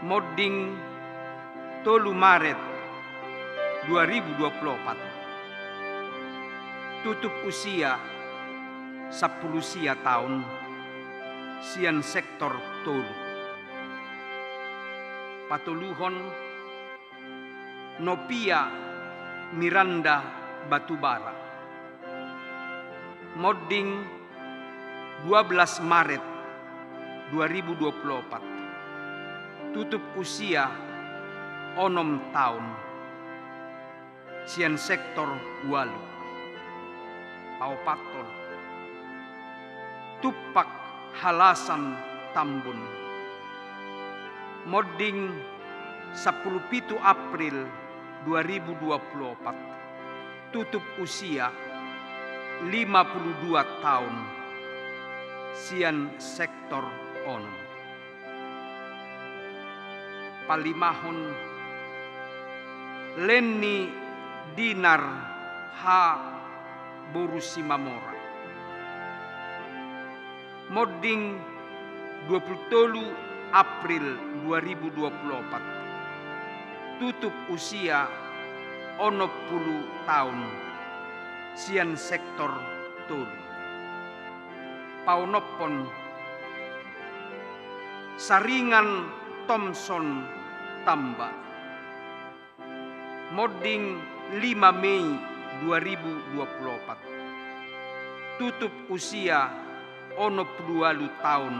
Monding tolu Maret dua ribu dua pulu opat. Tutup usia sampulu sia taon, sian sektor tolu. Patoluhon, Novia Miranda Batubara. Monding dua belas Maret dua ribu dua pulu opat. Tutup usia onom taon, sian sektor ualu. Paopathon, Tumpak Halasan Tambun. Monding sampulu pitu April dua ribu dua pulu opat. Tutup usia lima pulu dua taon, sian sektor onom. Palimahon, Leni Dinar H. Boru Simamora. Monding dua pulu tolu April dua ribu dua pulu opat. Tutup usia onom pulu taon, sian sektor tolu. Paonomhon, Saringan Thomson Tamba. Monding lima Mei dua ribu dua pulu opat. Tutup usia onom pulu ualu taon,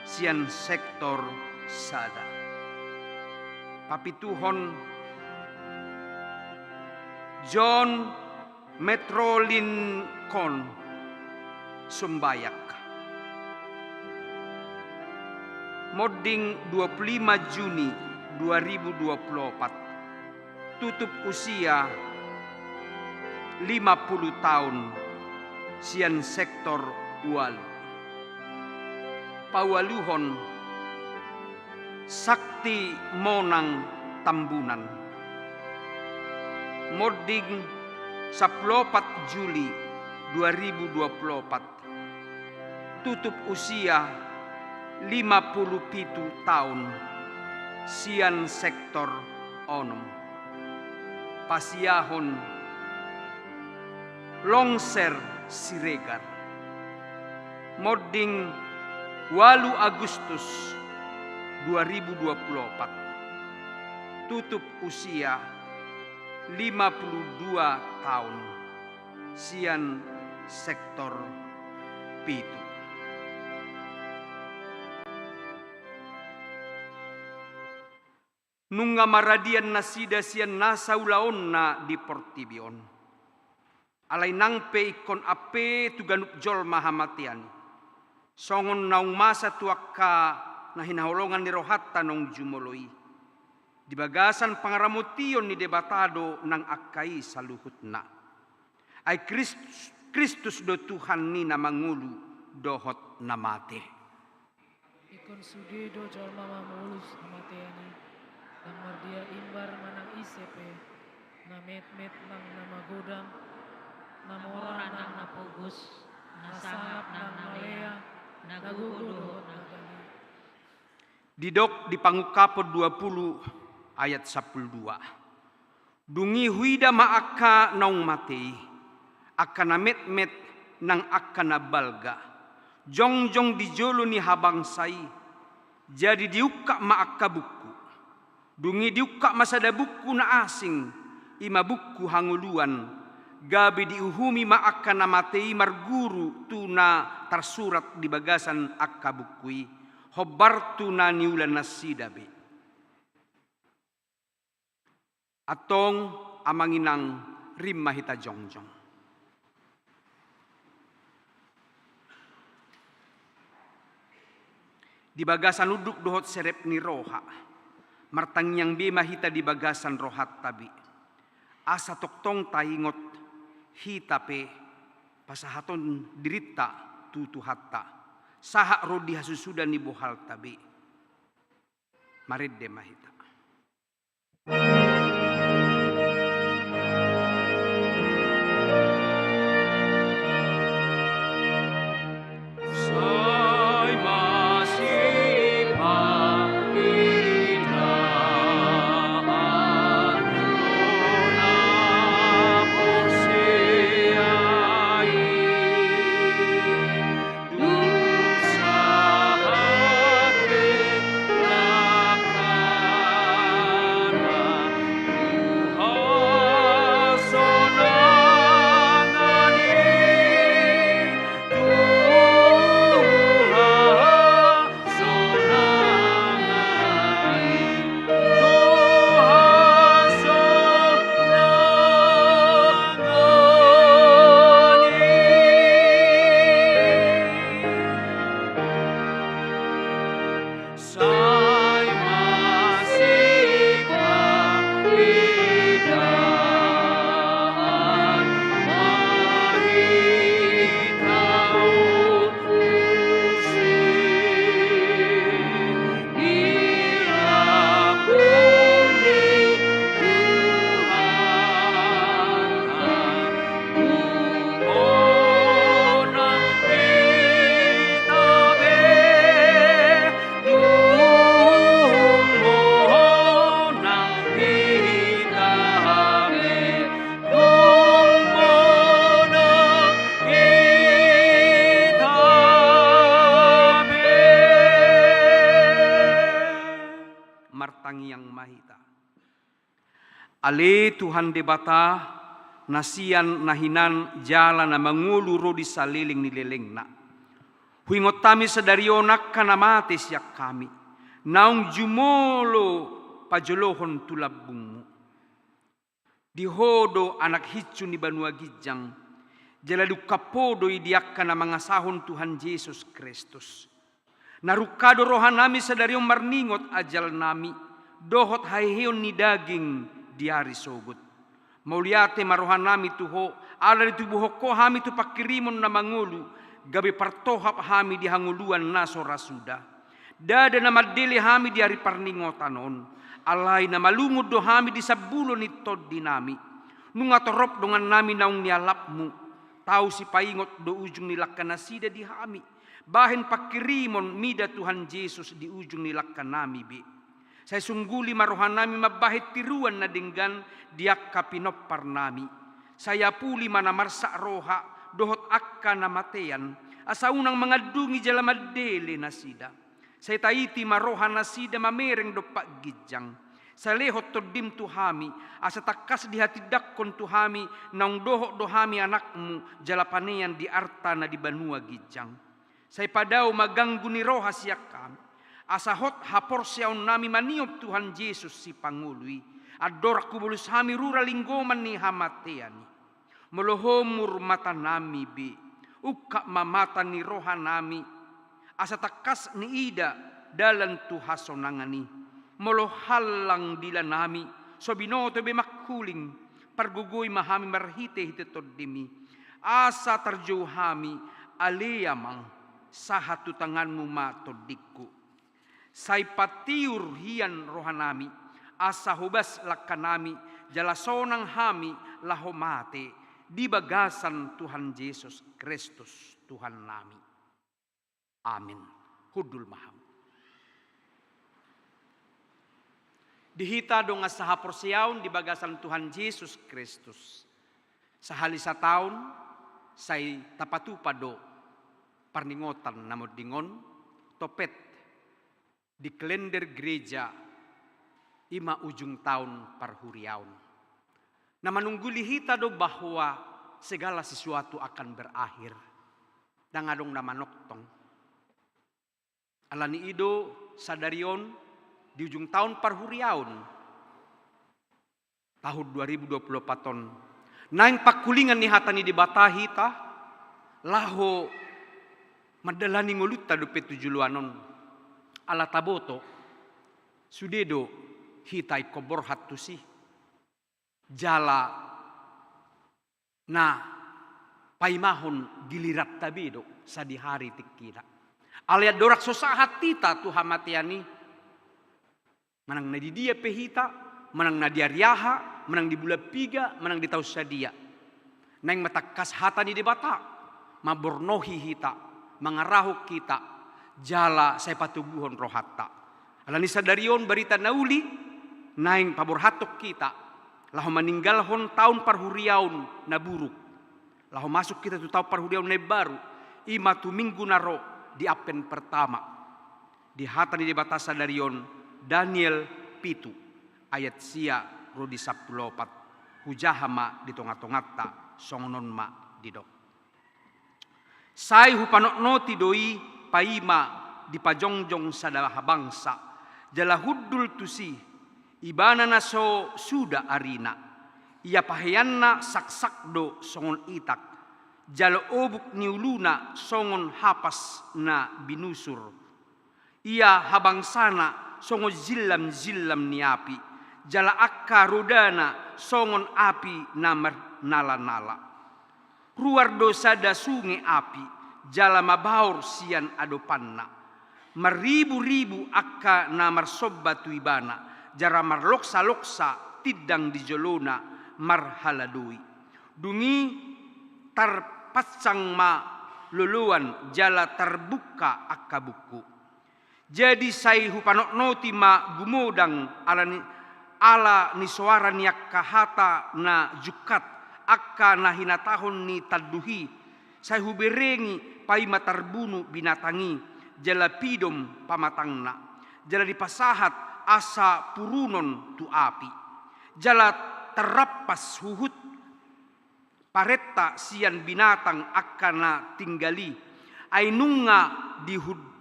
sian sektor sada. Papituhon, John Metrolin Kon Sumbayak. Monding dua pulu lima Juni dua ribu dua pulu opat. Tutup usia lima pulu taon, sian sektor ualu. Paualuhon, Sakti Monang Tambunan. Monding sampulu opat Juli dua ribu dua pulu opat. Tutup usia lima pulu pitu taon, sian sektor onom. Pasiahon, Longser Siregar. Monding ualu Agustus dua ribu dua pulu opat. Tutup usia lima pulu dua taon, sian sektor pitu. Nunga maradian nasida sian nasa ulaonna di portibi on. Alai nang pe ingkon ampe tu ganup jolma hamatean i, songon naung masa tu angka na hinaholongan ni rohanta naung jumolo i. Di bagasan pangaramotion ni Debata do nang angka i saluhutna. Ai Kristus, Kristus do Tuhan ni na mangolu dohot na mate. Ingkon sude do jolma mamolus hamatean i, ndang mardia imbar manang ise pe, na metmet nang na magodang, na mora nang na pogos, na sangap nang na lea, na gogo dohot na gale. Didok di Pangungkapon dua pulu ayat sampulu dua. Dung i huida ma angka naung mate i, angka na metmet nang angka na balga, jongjong di jolo ni habangsa i. Jadi diungkap ma angka bungku. Dung i diungkap ma sada bungku na asing, i ma bungku hangoluan, gabe diuhumi ma angka na mate i marguru tu na tarsurat di bagasan angka bungku i. hombar tu na niula nasida be. Antong, amang inang, rim ma hita jongjong. Di bagasan unduk dohot serep ni roha, martangiang be ma hita di bagasan rohanta be, asa tongtong taingot hita pe pasahathon dirinta tu Tuhanta, sahat ro di hasusuda ni bohalta be. Marende ma hita. Martangiang ma hita. Ale Tuhan Debata, na sian na hinan jala na mangolu ro di saleleng ni lelengna. Huingot hami sadari on angka na mate sian hami, naung jumolo pajolohon tu lambungmu. Di Ho do anak hinsu ni banua ginjang, jala diungkap Ho do i di angka na mangasahon Tuhan Jesus Kristus. Na rungka do rohanami sadari on marningot ajalnami, dohot haheheon ni daging di ari sogot. Mauliate ma rohanami tu Ho, ala ditubuhon Ho hami tu pangkirimon na mangolu, gabe partohap hami di hangoluan na so ra suda. Ndada na mandele hami di ari parningotan on, alai na malungun do hami di sambulo ni tondinami. Nunga torop dongannami naung nialapmu, tau sipaingot do ujung ni langka nasida di hami. Bahen pangkirimon mida Tuhan Jesus di ujung ni langkanami be. Sai sungguli ma rohanami mambahen tiruan na denggan di angka pinomparnami. Sai apuli ma na marsak roha dohot angka na matean, asa unang mangandungi jala mandele nasida. Sai taiti ma rohanasida mamereng dompak ginjang. Sai lehon Tondim tu hami, asa tangkas dihatindangkon tu hami, naung dohot do hami anakmu, jala panean di arta na di banua ginjang. Sai padao ma ganggu ni roha sian hami, asa hot haporseaonnami maniop Tuhan Jesus Sipangolu i, andorang hubolus hami rura linggoman ni hamatean i. Molo homur matanami be, ungkap ma mata ni rohanami, asa tangkas niida dalan tu hasonangan i. Molo hallang dilanami, so binoto be mangkuling, pargogoi ma hami marhitehite Tondim i, asa tarjou hami, ale Amang, sahat tu tanganmu ma tondingku. Sai patiur hian rohanami, asa hobas langkanami, jala sonang hami laho mate di bagasan Tuhan Jesus Kristus Tuhannami. Amin. Hundul ma hamu. Di hita dongan sahaporseaon di bagasan Tuhan Jesus Kristus. Sahali sataon, sai tapatupa do parningotan na monding on, topet di kalender gereja, i ma ujung taon parhuriaon. Na manungguli hita do bahwa segala sesuatu akan berakhir. Ndang adong na manongtong. Alani i do sadari on di ujung taon parhuriaon, tahun dua ribu dua puluh empat on, naeng pangkulingan ni hata ni Debata hita laho mandalani ngolunta dope tu joloan on. Ala taboto, sude do hita ingkon borhat tusi. Jala na paimahon giliranta be do sadihari tingkina. Alai andorang so sahat hita tu hamatean i, manang na di dia pe hita, manang na di ari aha, manang di bulan piga, manang di taon sadia, naeng ma tangkas hata ni Debata mambornohi hita, mangarahon hita, jala sai patoguhon rohanta. Alani sadari on barita na uli naeng paborhathon hita laho maninggalhon taon parhuriaon na buruk, laho masuk hita tu taon parhuriaon na imbaru, i ma tu minggu na ro di Advent pertama. Di hata ni Debata sadari on, Daniel pitu ayat sia ro di sampulu opat. Hujaha ma di tongatonganta, songon on ma didok. Sai hupanotnoti do i paima dipajongjong sada habangsa, jala hundul tusi, ibana na so suda arina. Ia paheanna saksak do songon itak, jala obuk ni uluna songon hapas na binusur. Ia habangsana songon jillamjillam ni api, jala angka rodana songon api na marnalanala. Ruar do sada sunge api, jala mabaor sian adopanna. Marriburibu angka na marsomba tu ibana, jala marloksaloksa tindang di jolona marhaladoi. Dung i tarpansang ma loloan jala tarbungka angka bungku. Jadi sai hupanotnoti ma gumodang ala ni, ala ni soara ni angka hata na jungkat, angka na hinatahon ni tanduh i. Sai huberengi paima tarbunu binatang i, jala pidom pamatangna, jala dipasahat asa purunon tu api. Jala tarrampas huhut parenta sian binatang angka na tinggal i, ai nunga dihud-,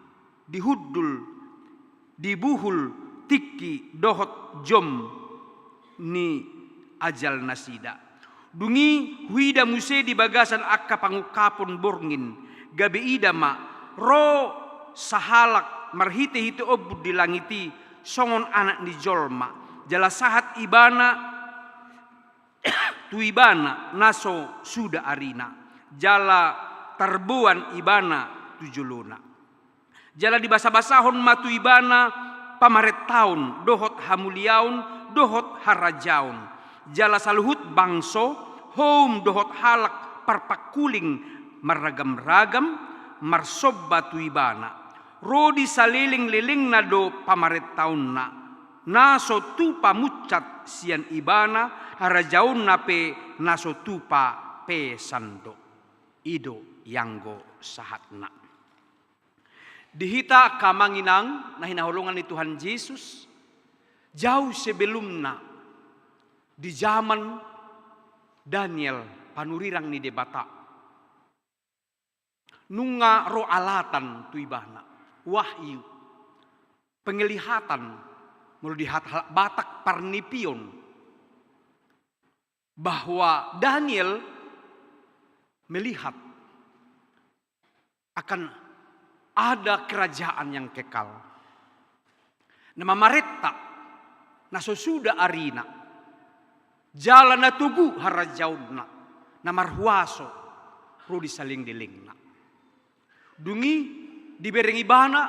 dihundul, dibuhul tingki dohot jom ni ajalnasida. Dung i huida muse di bagasan angka pangungkapon borngin, gabe ida ma, ro sahalak marhitehite ombun di langit i, songon Anak ni jolma, jala sahat ibana tu ibana na so suda arina, jala tarboan ibana tu jolona. Jala dibasabasahon ma tu ibana pamarentaon dohot hamuliaon dohot harajaon. Jala saluhut bangso, houm dohot halak parpangkuling marragamragam marsomba tu ibana. Ro di salelenglelengna do pamarentaonna, na so tupa munsat sian ibana, harajaonna pe na so tupa pesan do. I do ianggo sahatna. Di hita angka amang inang na hinaholongan ni Tuhan Jesus, jauh sebelumna di zaman Daniel panurirang ni Debata, nunga ro alatan tu ibana, wahyu, penglihatan, molo di hata halak Batak parnipion, bahwa Daniel melihat akan ada kerajaan yang kekal. Na mamarenta, na so suda arina, jala na togu harajaonna, na marhuaso ro di salelenglelengna. Dung i dibereng ibana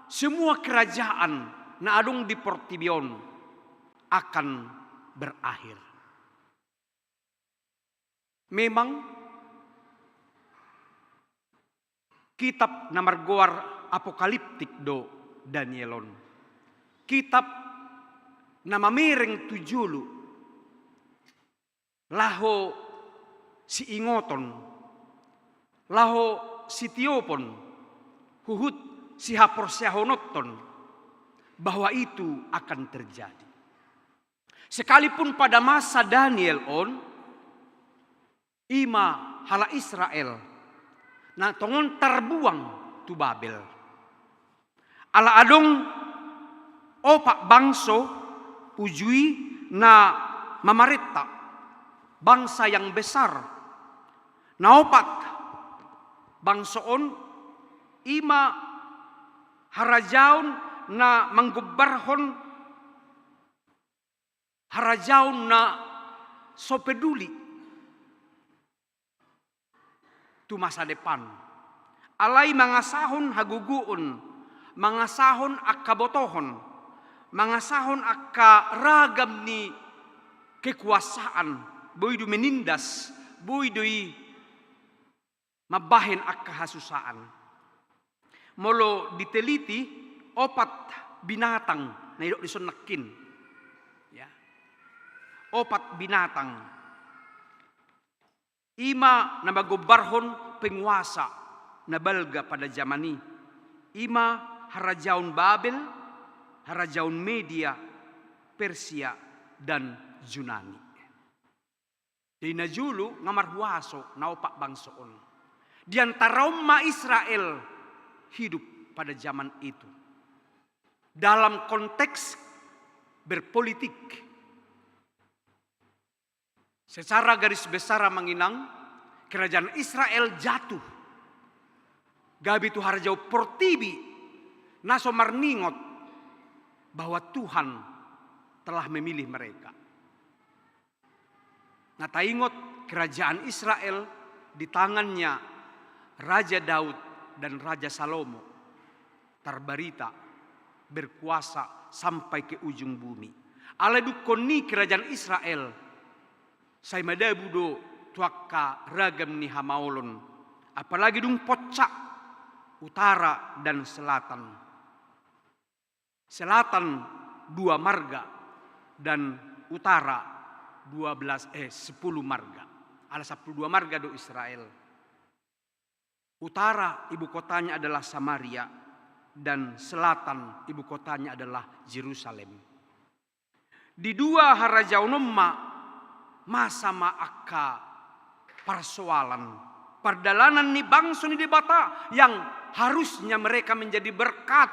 semua kerajaan na adong di portibi on akan berakhir. Memang kitab na margoar apokaliptik do Daniel on. Kitab na mamereng tu jolo laho siingoton, laho sitiopon, huhut sihaporseahononton bahwa itu akan terjadi. Sekalipun pada masa Daniel on, i ma halak Israel na tongon tarbuang tu Babel. Ala adong opat bangso uju i na mamarenta, bangsa yang besar. Na opat bangso on i ma harajaon na manggombarhon harajaon na so peduli tu masa depan. Alai mangasahon hagogoon, mangasahon angka botohon, mangasahon angka ragam ni kekuasaan, boi do menindas, boi do i mambahen angka hasusaan. Molo diteliti, opat binatang na didok dison nangkin. Ya. Opat binatang. I ma na manggombarhon penguasa na balga pada zaman i. I ma harajaon Babel, harajaon Media, Persia, dan Junani. Jadi na jolo nga marhuaso na opat bangso on. Di antara on ma Israel hidup pada zaman itu. Dalam konteks berpolitik. Secara garis besar amang inang, kerajaan Israel jatuh. Gabe tu harajaon portibi na so marningot bahwa Tuhan telah memilih mereka. Na taingot kerajaan Israel di tangannya Raja Daud dan Raja Salomo. Tarbarita berkuasa sampai ke ujung bumi. Alai dungkon ni kerajaan Israel sai madabu do tu angka ragam ni hamaolon. Apalagi dung poncak utara dan selatan. Selatan dua marga dan utara dua belas, eh, sepuluh marga. Ala sepuluh dua marga do Israel. Utara ibu kotanya adalah Samaria dan selatan ibu kotanya adalah Jerusalem. Di dua harajaon on ma masa ma angka parsoalan pardalanan ni bangso ni Debata yang harusnya mereka menjadi berkat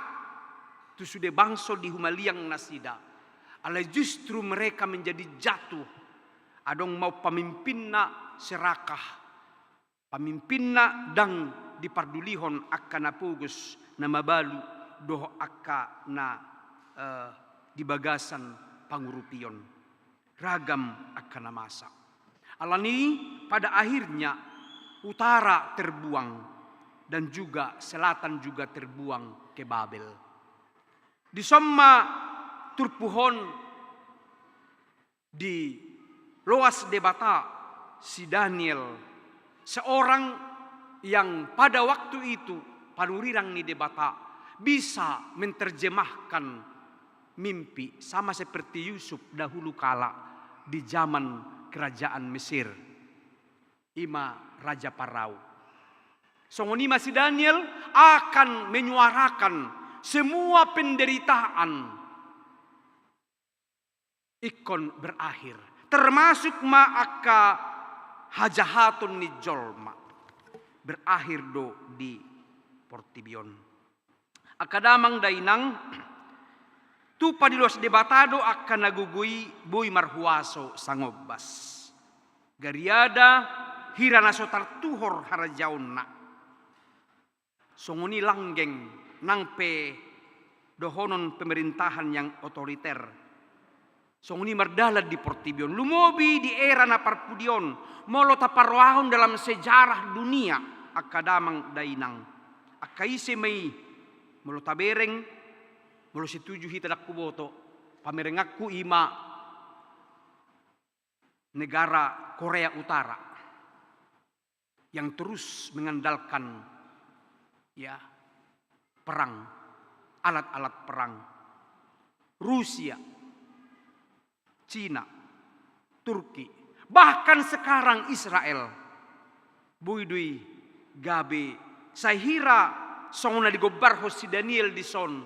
tu sude bangso di humaliang nasida. Alai justru mereka menjadi jatuh. Adong ma pamimpinna serakah. Pamimpinna ndang dipardulihon angka na pogos na mabalu dohot angka na, eh, di bagasan pangurupion. Ragam angka na masa. Alani pada akhirnya utara terbuang dan juga selatan juga terbuang ke Babel. Dison ma turpuk on diloas Debata si Daniel, seorang yang pada waktu itu panurirang ni Debata, bisa menerjemahkan mimpi sama seperti Yusuf dahulu kala di zaman kerajaan Mesir. I ma Raja Parao. Songon i ma si Daniel akan menyuarakan semua penderitaan ingkon berakhir, termasuk ma angka hajahaton ni jolma berakhir do di portibi on. Angka damang dainang, tung padiloas Debata do angka na gogo i boi marhuaso sangombas. Gariada hira na so tartuhor harajaonna. Songon i langgeng nang pe dohonon pemerintahan yang otoriter. Songon i mardalan di portibi on. Lumobi di era na parpudi on. Molo taparrohahon dalam sejarah dunia. Angka damang dainang. Angka ise ma i. Molo tabereng. Molo setuju hita ndang huboto. Pamerenganku i ma negara Korea Utara yang terus mengandalkan, ya, perang, alat-alat perang. Rusia, Cina, Turki, bahkan sekarang Israel. Boi do i gabe sai hira songon na digombarhon si Daniel dison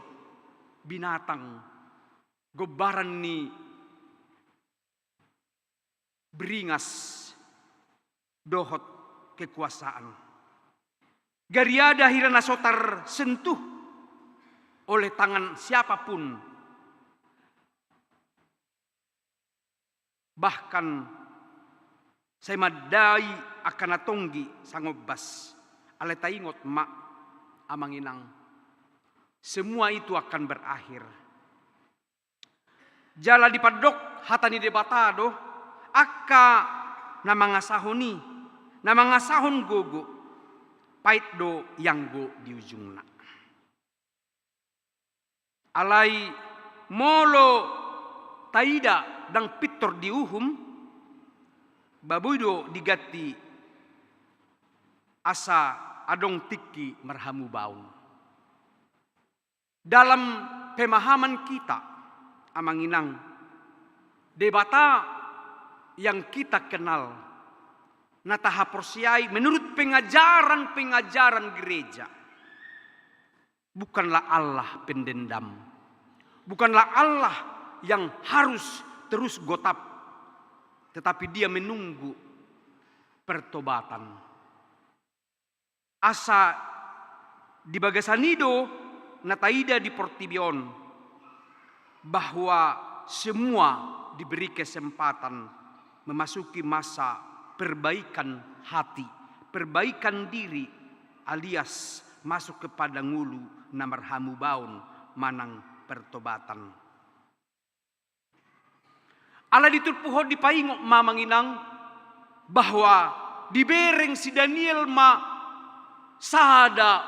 binatang gombaran ni beringas dohot kekuasaan. Gariada hira na so tarsentuh oleh tangan siapapun. Bahkan sai mandai angka na tonggi sangombas. Alai taingot ma, amang inang, semua itu akan berakhir. Jala dipandok hata ni Debata do, angka na mangasahon i, na mangasahon gogo, pait do ianggo di ujungna. Alai molo taida ndang pintor diuhum, ba boi do diganti asa adong tingki marhamubaon. Dalam pemahaman kita, amang inang, Debata yang kita kenal, na tahaporseai menurut pengajaran-pengajaran gereja, bukanlah Allah pendendam, bukanlah Allah yang harus terus gotap, tetapi Dia menunggu pertobatan. Asa di bagasan i do na taida di portibi on, bahwa semua diberi kesempatan memasuki masa perbaikan hati, perbaikan diri, alias masuk kepada ngolu na marhamubaon manang pertobatan. Ala diturpuk on dipaingot ma, amang inang, bahwa dibereng si Daniel ma sada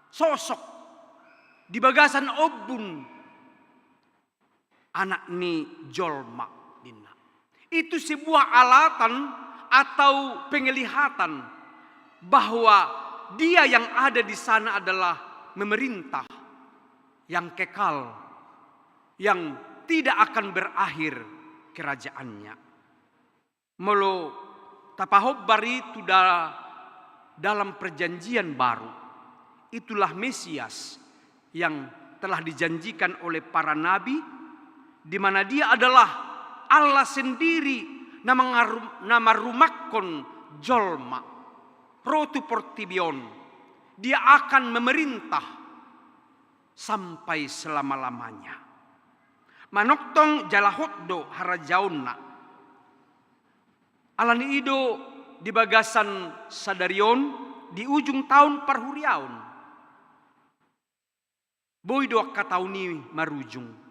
sosok di bagasan ombun Anak ni jolma, ninna. Itu sebuah alatan atau pengelihatan bahwa Dia yang ada di sana adalah memerintah, yang kekal, yang tidak akan berakhir kerajaannya. Molo tapahombar i tu da-, dalam perjanjian baru, itulah Mesias yang telah dijanjikan oleh para nabi, di mana Dia adalah Allah sendiri na mangarum-, na marumakkon jolma ro tu portibi on. Dia akan memerintah sampai selama-lamanya. Manongtong jala hot do harajaonna. Alani i do di bagasan sadari on, di ujung taon parhuriaon. Boi do angka taon i marujung.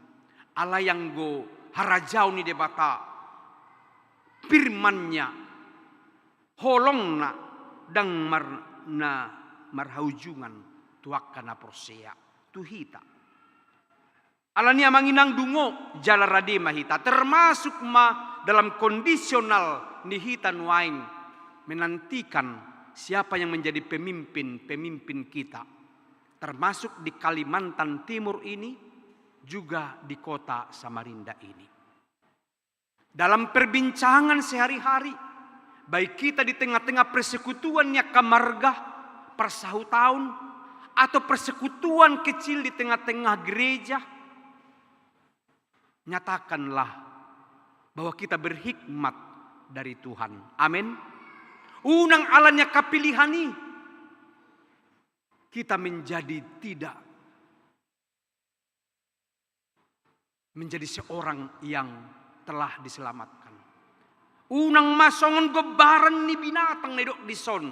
Alai anggo harajaon ni Debata, firman-Nya, holong-Na, ndang mar-, na marhaujungan tu angka na porsea, tu hita. Alani i, amang inang, dungo jala rade ma hita, termasuk ma dalam kondisional ni hita nuaeng menantikan siapa yang menjadi pemimpin-pemimpin kita, termasuk di Kalimantan Timur ini, juga di kota Samarinda ini. Dalam perbincangan sehari-hari, baik kita di tengah-tengah persekutuan ni angka marga, parsahutaon, atau persekutuan kecil di tengah-tengah gereja, nyatakanlah bahwa kita berhikmat dari Tuhan. Amin. Unang ala ni angka pilihan i, kita menjadi tidak menjadi seorang yang telah diselamatkan. Unang ma songon gombaran ni binatang na didok dison.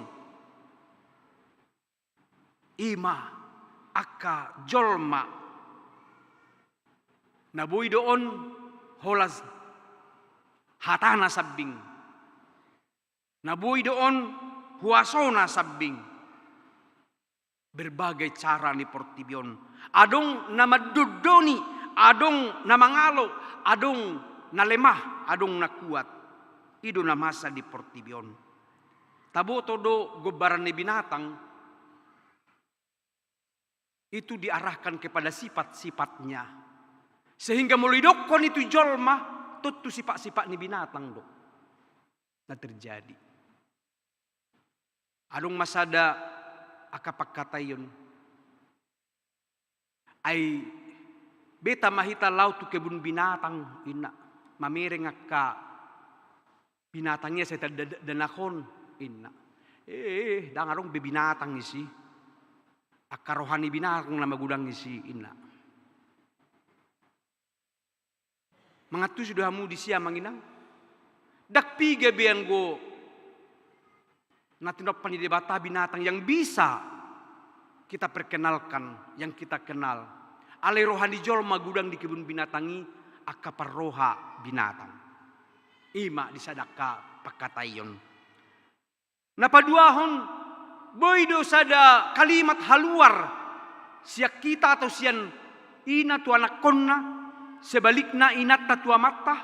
I ma angka jolma na boi do on holan hatana sambing. Na boi do on huasona sambing. Berbagai cara ni portibi on. Adong na mandondoni, adong na mangalo, adong na lemah, adong na kuat. I do na masa di portibi on. Taboto do gombaran ni binatang itu diarahkan kepada sifat-sifatnya. Sehingga molo didokkon i tu jolma, tontu sifat-sifat ni binatang do na terjadi. Adong ma sada angka pangkataion. Ai beta ma hita laho tu kebun binatang, inna. Mamereng angka binatang i asa tadadanakhon, inna. Eh, ndang adong be binatang disi. Angka roha ni binatang na magodang disi, inna. Mangantusi do hamu disi, amang inang? Ndang piga be anggo na tinompa ni Debata binatang yang bisa kita perkenalkan, yang kita kenal. Alai roha ni jolma godang di kebun binatang i, angka parroha binatang. I ma di sada angka pangkataion. Na paduahon, boi do sada kalimat haluar sian hita atau sian ina tu anakkonna, sebalikna inanta tu amanta.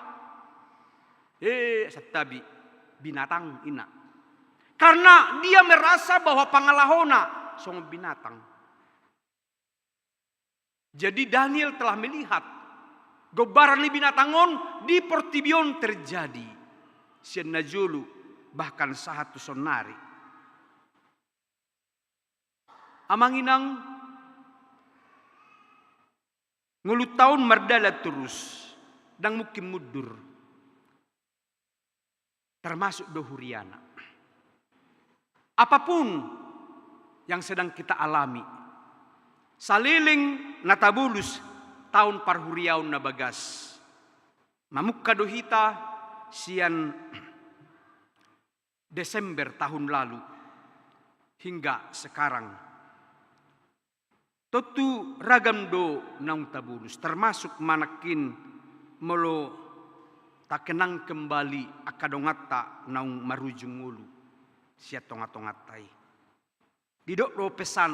Eh, santabi, binatang, inna. Karena dia merasa bahwa pangalahona songon binatang. Jadi Daniel telah melihat gombaran ni binatang on di portibi on terjadi sian na jolo, bahkan sahat tu saonnari. Amang inang, ngolunta on mardalan torus, ndang mungkin mundur. Termasuk do huriana. Apapun yang sedang kita alami, saleleng na tabolus taon parhuriaon na bagas, mamungka do hita sian Desember tahun lalu hingga sekarang. Tontu ragam do naung tabolus, termasuk ma nangkin molo takenang kembali angka donganta naung marujung ngolu sian tonga-tonganta i. Didok do pesan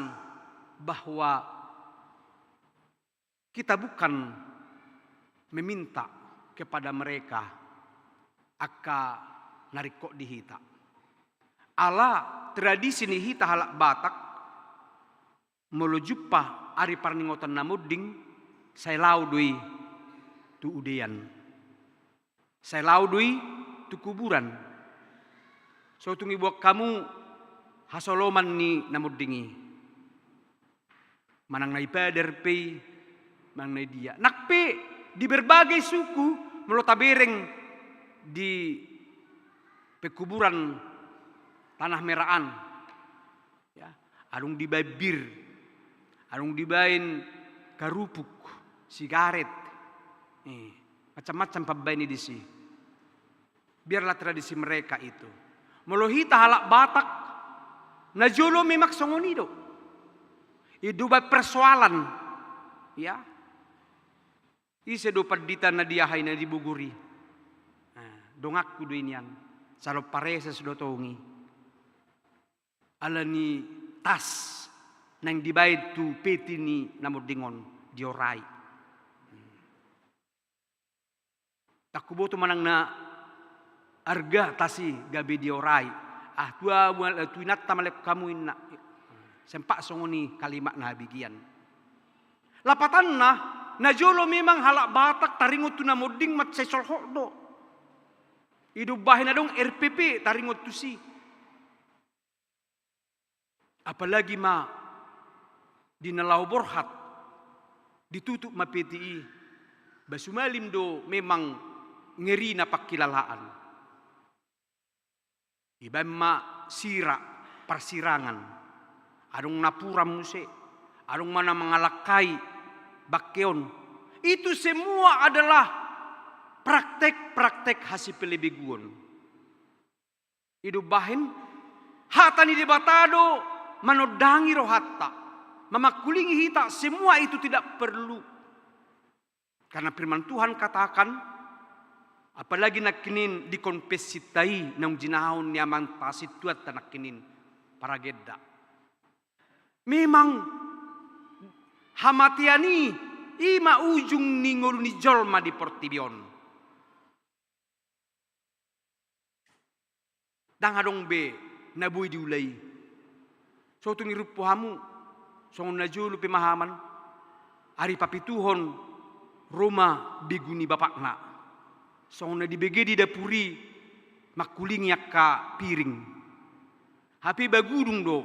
bahwa kita bukan meminta kepada mereka angka na ringkot di hita. Ala tradisi ni hita halak Batak, molo jumpa ari parningotan na monding, sai laho do i tu udean. Sai laho do i tu kuburan. So tung iboan hamu hasoloman ni na monding i. Manang na i pader pe i, manang na i dia. Nang pe di berbagai suku, molo tabereng di pekuburan Tanah Merah an, ya, adong dibaen bir, adong dibaen karupuk, sigaret, eh, macam-macam pambaen i disi. Biarlah tradisi mereka itu. Molo hita halak Batak, na jolo memang songon i do. I do baen persoalan, ya. Ise do pandita na di aha i, na di Bogor i? Nah, donganku do i nian. Calon pareses do tong i. Ala ni tas naeng dibaen tu peti ni na monding on, diorai. Ndang huboto manang na arga tas i gabe diorai. Ah, tu ahu, tu inanta malehon hamu, inna. Sempat songon i kalimat na habigian. Lapatanna, na jolo memang halak Batak taringot tu na monding mansai solhot do. I do umbahen adong R P P taringot tusi. Apalagi ma di na laho borhat, ditutup ma peti i, ba sumalin do memang ngerina pangkilalaan. Dibaen ma sira, parsirangan. Adong napuran muse, adong ma na mangalangkai bangke on. Itu semua adalah praktek-praktek hasipelebeguon. I do umbahen, hata ni Debata do manondangi rohanta, mamangkulingi hita, semua itu tidak perlu. Karena firman Tuhan katakan, apalagi nangkinin di konfesinta i naung jinahahon ni amanta sintuanta nangkinin, paragenda. Memang hamatean i, i ma ujung ni ngolu ni jolma di portibi on. Ndang adong be na boi diula i. So tung irumpu hamu, songon na jolo pemahaman, ari papituhon ro ma begu ni bapakna. Songon na dibege di dapur i, mangkulingi angka piring. Hape bagudung do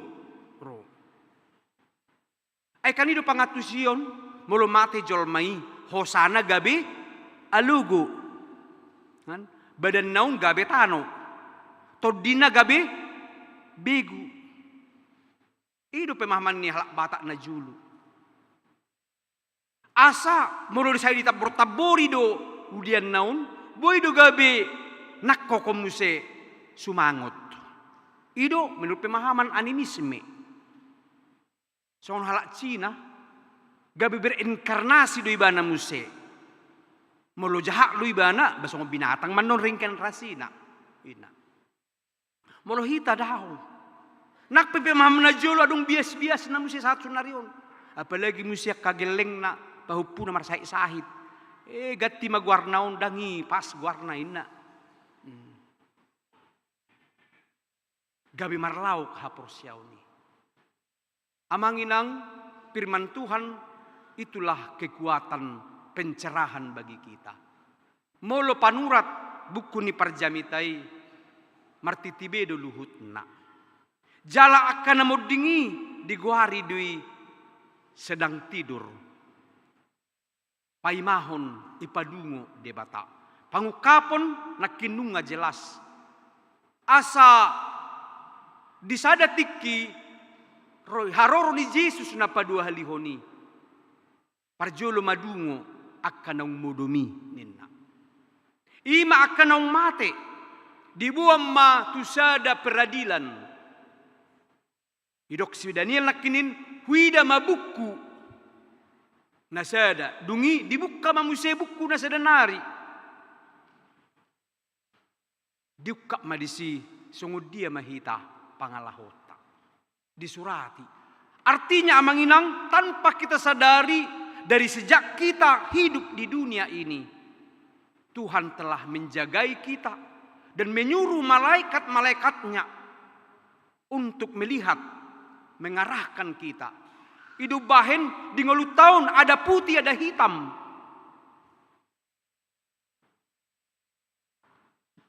ro. Ai kan i do pangantusion, molo mate jolma i, hosana gabe alogo. Kan? Badanna on gabe tano. Tondina gabe begu. I do pemahaman ni halak Batak na jolo. Asa molo sai ditambor-tambori do udianna on, boi do gabe nangkok on muse sumangot. I do menurut pemahaman animisme. Songon halak Cina, gabe berinkarnasi do ibana muse. Molo jahat do ibana, ba songon binatang ma annon reinkarnasina. Ina. Molo hita daong. Nang pe pemahaman na jolo adong bias-biasna muse sahat sonari on. Apalagi muse angka gellengna, pahompuna marsahit-sahit. Eh, ganti ma goarna on, ndang i pas goarna, inna. Hmm. Gabe marlaok haporseaon i. Amang inang, firman Tuhan itulah kekuatan pencerahan bagi kita. Molo panurat buku ni Parjamita i, martiti be do luhutna. Jala angka na monding i digoari do i sedang tidur. Paimahon, ipadungo Debata. Pangungkapon nangkin nunga jelas. Asa di sada tingki ro-, haroro ni Jesus na paduahalihon i. Parjolo madungo angka naung modom i ninna. I ma angka naung mate, diboan ma tu sada peradilan. Didok si Daniel nangkin, huida ma buku na sada, dung i dibuka ma muse buku na sada nari. Diungkap ma disi songon dia ma hita pangalahonta. Disurati. Artinya, amang inang, tanpa kita sadari, dari sejak kita hidup di dunia ini, Tuhan telah menjagai kita dan menyuruh malaikat-malaikatnya untuk melihat, mengarahkan kita. I do umbahen di ngolunta on ada putih, ada hitam.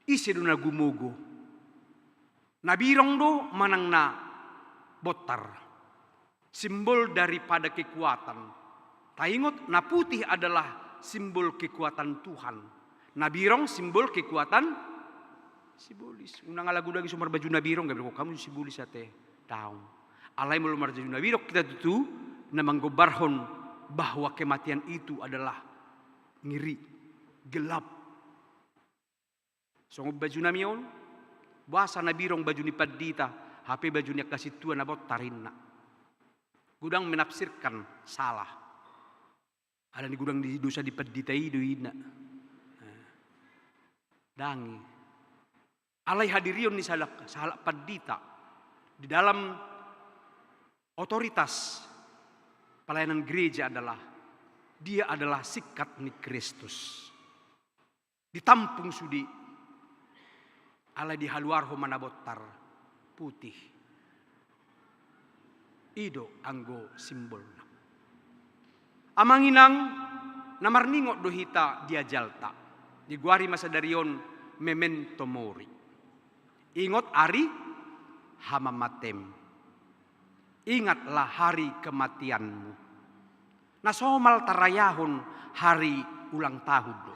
Ise do na gumogo? Na birong do manang na bontar? Simbol daripada kekuatan. Taingot, na putih adalah simbol kekuatan Tuhan. Na birong simbol kekuatan, sibolis. Unang ala godang i so marbaju na birong, gabe hamu sibolis ate. Daong. Alai molo marbaju na birong hita tutu, na manggombarhon bahwa kematian itu adalah ngeri, gelap. Songon baju nami on, boasa na birong baju ni pandita, hape baju ni angka sintua na bontar inna. Godang menafsirkan salah. Alani godang di dosa di pandita i do inna. Ndang i. Alai hadirion ni sahalak, sahalak pandita di dalam otoritas pelayanan gereja adalah dia adalah singkat ni Kristus. Ditampung sude. Alai dihaluarhon ma na bontar, putih. I do anggo simbolna. Amang inang, na marningot do hita di ajalta. Digoari ma sadari on memento mori. Ingot ari hamamatem. Ingatlah hari kematianmu. Na somal tarayahon hari ulang tahun do.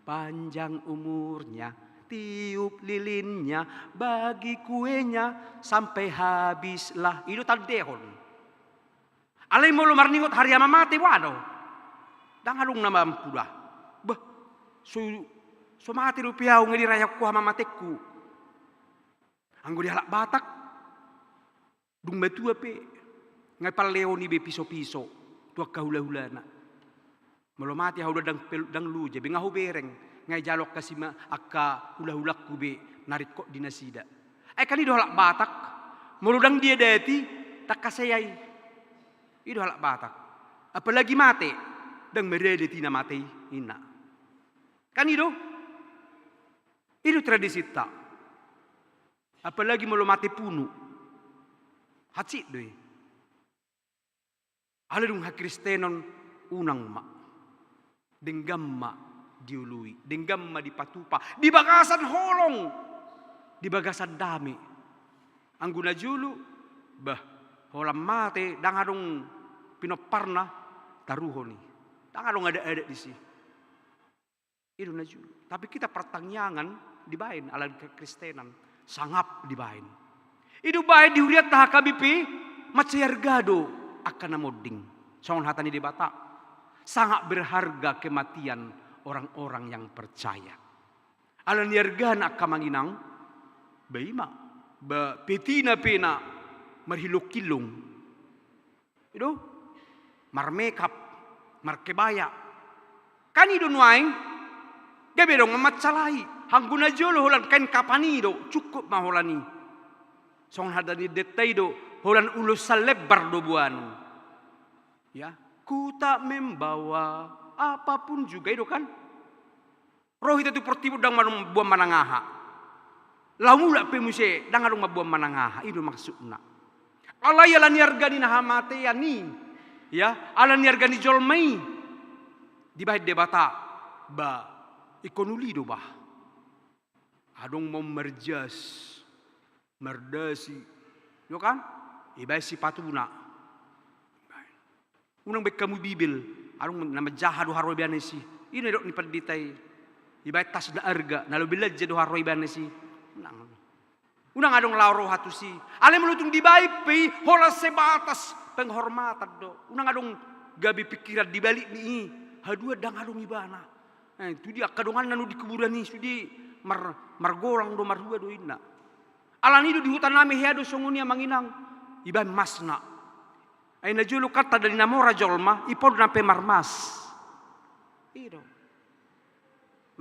Panjang umurnya, tiup lilinnya, bagi kuenya sampai habislah. I do tandehon. Alai molo marningot hari hamamate, boha do? Ndang adong na mampu da. Bah, so, so mate dope au, nga dirayahon ho hamamatengku. Anggo di halak Batak, dung matua pe, nga ipalleon i be piso-piso tu angka hula-hulana. Molo mate hamu da ndang pel-, ndang loja be, nga hubereng, nga ijalo angka sima-, angka hula-hulangku be na ringkot di nasida. Ai kan i do halak Batak, molo ndang diadati, ndang hasea i. I do halak Batak. Apalagi mate, ndang maradati na mate i, inna. Kan i do? I do tradisinta. Apalagi molo mate punu. Hansit do i. Alai dung hakristenon, unang ma. Denggan ma dioloi, denggan ma dipatupa. Di bagasan holong, di bagasan dame. Anggo na jolo, bah, holan mate, ndang adong pinomparna, taruhon i. Ndang adong adat-adat disi. I do na jolo. Tapi kita partangiangan dibaen, ala ni hakristenan, sangap dibaen. I do baen di hurianta H K B P, mansai arga do angka na monding. Songon hata ni Debata, sangat berharga kematian orang-orang yang percaya. Ala ni argana angka amang inang, ba i ma, ba petina pe na marhilongkilong. I do, marmekap, markebaya. Kan i do nuaeng, gabe adong na mansalahi. Anggo na jolo holan kain kapan i do, cukup ma holan i. Songon hata ni denta i do, holan ulos sallembar do boanon. Ya, ku tak membawa apapun juga i do kan. Ro hita tu portibi on ndang adong mamboan manang aha. Laho mulak pe muse, ndang adong mamboan manang aha. I do maksudna. Alai ala ni arga ni na hamatean i, ya, ala ni arga ni jolma i, dibaen Debata, ba, ingkon uli do bah. Adong ma on marjas, mardasi, i do kan? Ibaen sipatuna. Unang baen hamu bibel, adong na manjaha do haroa ibana disi. I do na nidok ni pandita i. Ibaen tas na arga, na laho belanja do haroa ibana disi. Unang. Unang adong laho roha tusi. Alai molo tung dibaen pe i, holan sebatas penghormatan do. Unang adong gabe pikiran di balik ni i. Haduan ndang adong ibana. Eh, tu dia angka donganna na di kuburan i, sude mar-, margolang do, marhua do inna. Ala ni i do di huta nami hea do songon i amang inang. Ibaen masna. Ai na jolo kan tanda ni na mora jolma, ipaunda pe marmas. I do.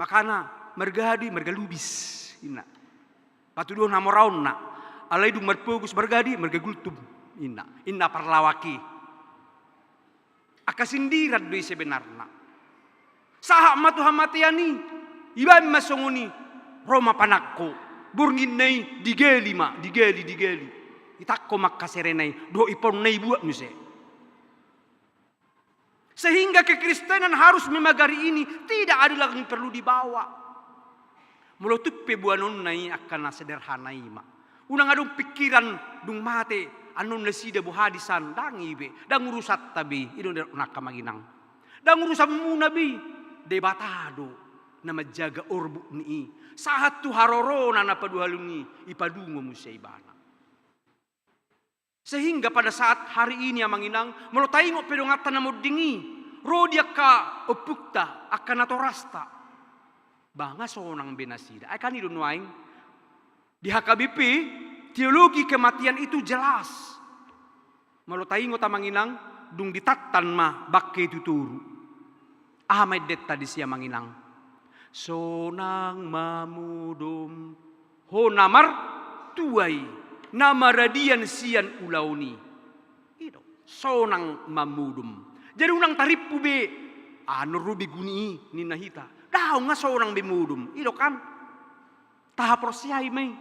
Makana marga hadu i marga Lubis, inna. Patuduhon hamoraonna. Alai dung marpogos marga hadu i marga Gultom, inna. Inna parlawak i. Angka sindiran do i sebenarna. Sahat ma tu hamatean i, ibaen ma songon i, ro ma panangko, borngin na i digali ma, digali, digali. Itangko ma angka serena i, dohot ipaun na i buat muse. Sehingga kekristenan harus memagari ini, tidak ada lagi perlu dibawa. Molo tung pe boanonna i angka na sederhana i ma. Unang adong pikiran dung mate, annon nasida boha di san, ndang i be, ndang urusanta be, i do na angka amang inang. Ndang urusanmuna be, Debata do na manjaga orbuk ni i. Sahat tu harorona na paduahalon i, ipadungo muse ibana. Sehingga pada saat hari ini amang inang, molo taingot pe donganta na monding i, ro di angka ompungta, angka natorasta. Ba nga sonang be nasida. Ai kan i do nuaeng. Di H K B P, teologi kematian itu jelas. Molo taingot amang inang, dung ditantan ma bangke tu toru. Aha ma endenta disi amang inang? Sonang ma modom ho na martua i, na maradian sian ulaon i. I do, sonang ma modom. Jadi unang tarimpu be, annon ro be guni i, ninna hita. Daong, nga sonang be modom. I do kan? Tahaporseai ma i.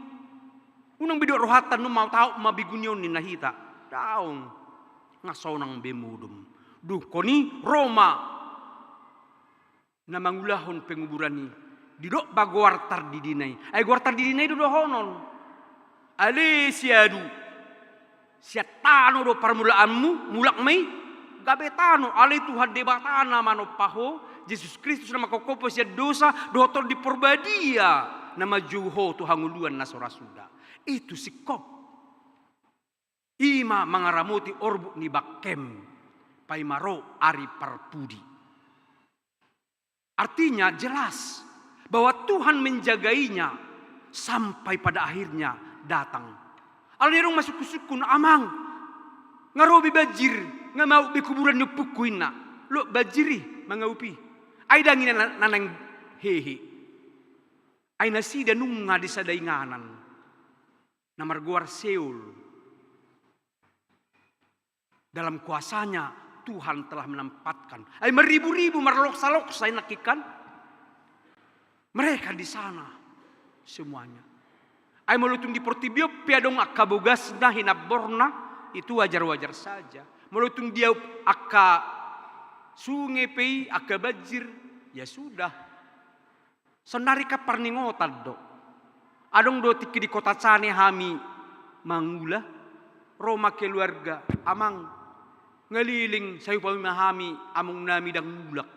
Unang be didok rohanta annon ma taon ma be guni on ninna hita. Daong. Nga sonang be modom. Dung hon i ro ma na mangulahon penguburan i. Didok ba goar tardidina i. Ai goar tardidina i do dohonon. Ale siadu. Sian tano do parmulaanmu, mulak ma i, gabe tano, alai Tuhan Debata na manompa ho, Jesus Kristus na mangkophop ho sian dosa, dohot Tondi Parbadia, na manjou ho tu hangoluan na so ra suda. Itu singkop. I ma mangaramoti orbuk ni bangkem, paima ro ari parpudi. Artinya jelas bahwa Tuhan menjagainya sampai pada akhirnya datang. Alani adong ma sungkun-sungkun, amang, nga ro be banjir, nga mauk be kuburan ni ompungku inna. Lot banjir i mangaupi. Ai ndang i na, na naeng hehe. Ai nasida nunga di sada inganan na margoar Seol. Dalam kuasanya Tuhan telah menempatkan. Ai marribu-ribu, marloksa-loksa i nangkin kan. Mereka di sana semuanya. Ai molo tung di portibi on pe adong angka bogasna, hinamborna, itu wajar-wajar saja. Molo tung di angka sunge pe i, angka banjir, ya sudah. Saonnari kan parningotan do. Adong do tingki di kota Cane hami mangula, ro ma keluarga, amang, nga leleng sai upa ma hami, among nami ndang mulak.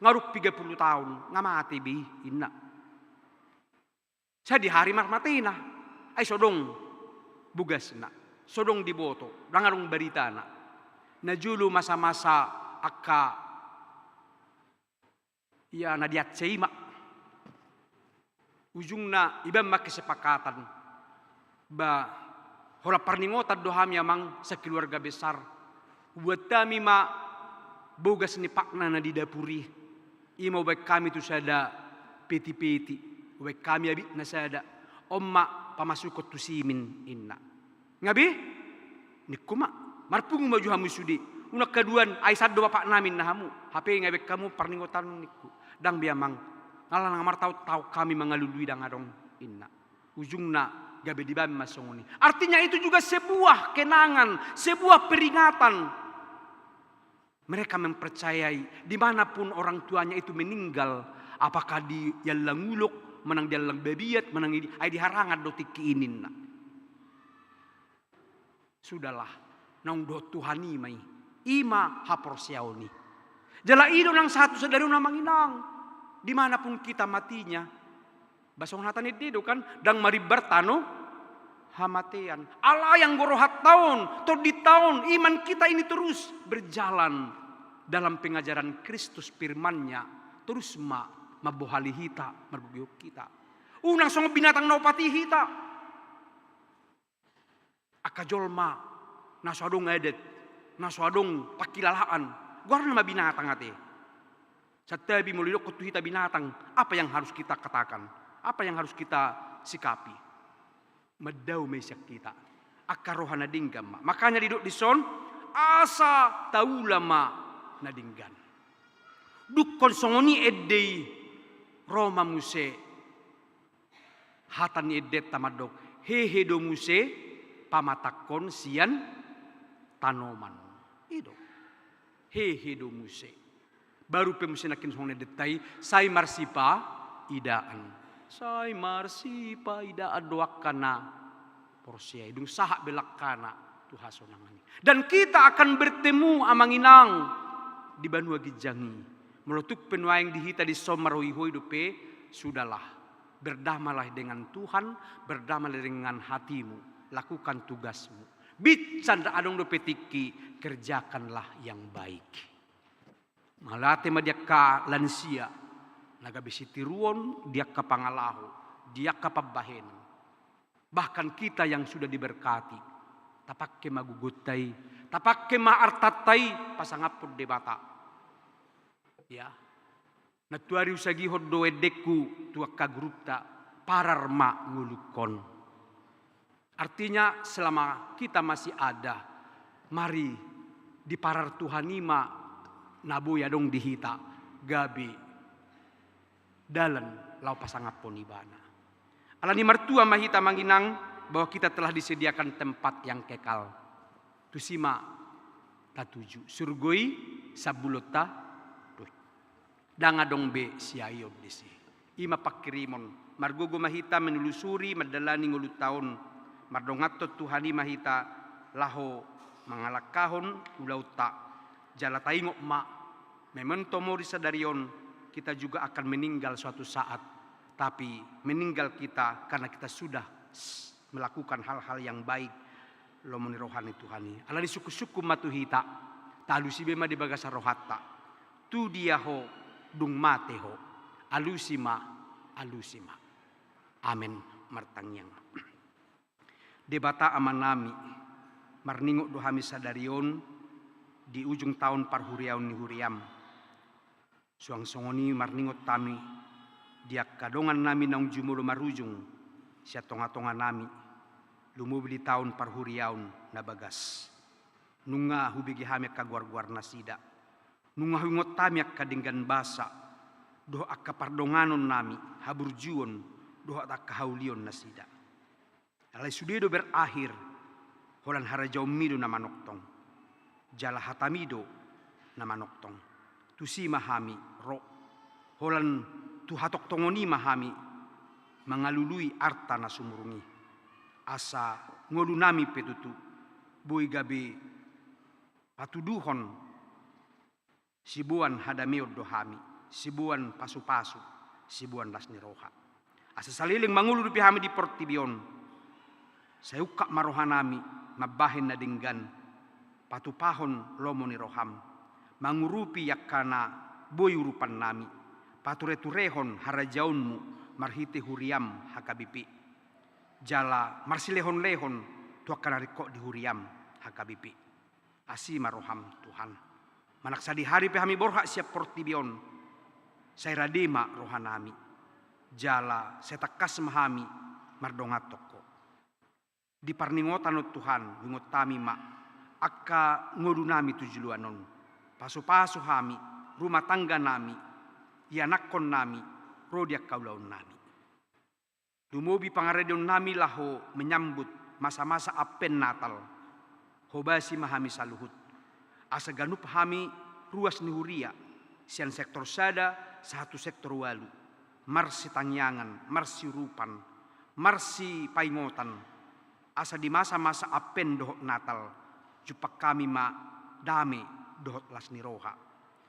Nga adong piga pulu taon, nga mate be i, inna. Sadihari marmatena. Ai so adong Bogasna, so dong diboto, ndang adong baritana. Na jolo masa-masa angka ia na diansai ma. Ujungna ibaen ma kesepakatan. Ba, holan parningotan do hami amang sakeluarga besar. Buat hami ma bogas ni pakna na di dapur i. Ima ubaen hami tu sada peti-peti. Ubaen hami abitna sada. On ma pamasukhon tu simin inna. Nga be? Ningku ma. Marpungu ma jo hamu sude. Unang haduan, ai sandok bapaknami ninna hamu. Hape nga ibaen hamu parningotan ningku. Ndang be amang. Ala nunga martaon-taon hami mangalului ndang adong inna. Ujungna gabe dibaen ma songon i. Artinya itu juga sebuah kenangan, sebuah peringatan. Mereka mempercayai, di mana pun orang tuanya itu meninggal, apakah di allang ulok, manang di allang babiat, manang di, ai di harangan do tingki i ninna. Sudahlah, naung dohot Tuhan i ma i. I ma haporseaon i. Jala i do nang sahat tu sadari on amang inang. Di mana pun kita matinya. Ba songon hata ni ende do kan, ndang marimbar tano hamatean. Alai anggo rohanta on, tondinta on, iman kita ini terus berjalan dalam pengajaran Kristus, firman-Nya, terus ma mambohali hita, margogoi hita. Unang songon binatang na opat i hita. Angka jolma na so adong adat, na so adong pangkilalaan, goarna ma binatang ate. Santabi molo didokkon tu hita binatang, apa yang harus kita katakan? Apa yang harus kita sikapi? Mandao ma i sian hita. Angka roha na denggan ma. Makanya didok dison, asa taula ma na denggan. Dungkon songon i ende i, ro ma muse hata ni endenta mandok, hehe do muse pamatangkon sian tanoman. I do. Hehe do muse. Baru pe muse nangkin songon endenta i, sai marsipaidaan. Sai marsipaidaan do angka na porsea i, dung sahat be langkana tu hasonangan i. Dan kita akan bertemu amang inang di banua ginjang i. Molo tung pe nuaeng di hita dison marhoi-hoi dope, sudahlah. Berdamailah dengan Tuhan, berdamailah dengan hatimu, lakukan tugasmu. Binsan adong dope tingki, kerjakanlah yang baik. Mauliate ma di angka lansia, na gabe sitiruon di angka pangalaho, di angka pambahenan. Bahkan kita yang sudah diberkati, tapangke ma gogonta i, tapangke ma artanta i, pasangaphon Debata. Ya. Nantuari husagihon do endengku tu angka grupta, parar ma ngolungkon. Artinya, selama kita masih ada, mari diparar Tuhan i ma na boi adong di hita, gabe dalan laho pasangaphon Ibana. Alani martua ma hita amang inang, bahwa kita telah disediakan tempat yang kekal. Tusi ma tatuju. Surgo i sambulonta, dohot. Ndang adong be siaeon disi. I ma pangkirimon. Margogo ma hita menelusuri, mandalani ngolunta on. Mardonganhon Tuhan i ma hita laho mangalangkahon ulaonta. Jala taingot ma, memento mori sadari on, kita juga akan meninggal suatu saat. Tapi meninggal kita karena kita sudah s-, melakukan hal-hal yang baik, lomo ni roha ni Tuhan i. Alani sungkun-sungkun ma tu hita, taalusi be ma di bagasan rohanta. Tu dia ho, dung mate ho. Alusi ma, alusi ma. Amen. Martangiang. Debata Amanami, marningot do hami sadari on di ujung taon parhuriaon ni huriam. Suang songon i marningot hami di angka dongannami naung jumolo marujung sian tonga-tonganami, lumobi di taon parhuriaon na bagas. Nunga hubege hami angka goar-goarnasida. Nunga huingot hami angka denggan basa, dohot angka pardonganonnami, haburjuon, dohot angka haulionnasida. Alai sude do berakhir, holan harajaonmi do na manongtong. Jala hatami do na manongtong. Tusi ma hami ro, holan tu hatongtongon i ma hami mangalului arta na sumurung i. Asa ngolunami pe tutu, boi gabe patuduhon siboan hadameon do hami, siboan pasu-pasu, siboan las ni roha. Asa saleleng mangolu dope hami di portibi on, Sai ungkap ma rohanami mambahen na denggan, patupahon lomo ni roham, mangurupi angka na boi urupannami, patureturehon harajaonmu marhite huriam H K B P, jala marsilehonlehon tu angka na ringkot di huriam H K B P. Asi ma roham, Tuhan. Manang sadihari pe hami borhat sian portibi on, sai rade ma rohanami, jala sai tangkas ma hami mardonganhon Ho. Di parningotan on, Tuhan, huingot hami ma angka ngolunami tu joloan on. Pasupasu hami, rumah tangganami, ianakhonnami, ro di angka ulaonnami. Lumobi pangaradeonnami laho menyambut masa-masa Advent Natal. Hobasi ma hami saluhut, asa ganup hami ruas ni huria, sian sektor sada sahat tu sektor ualu, marsitangiangan, marsiurupan, marsipaingotan, asa di masa-masa Advent dohot Natal, jumpang hami ma dame dohot las ni roha.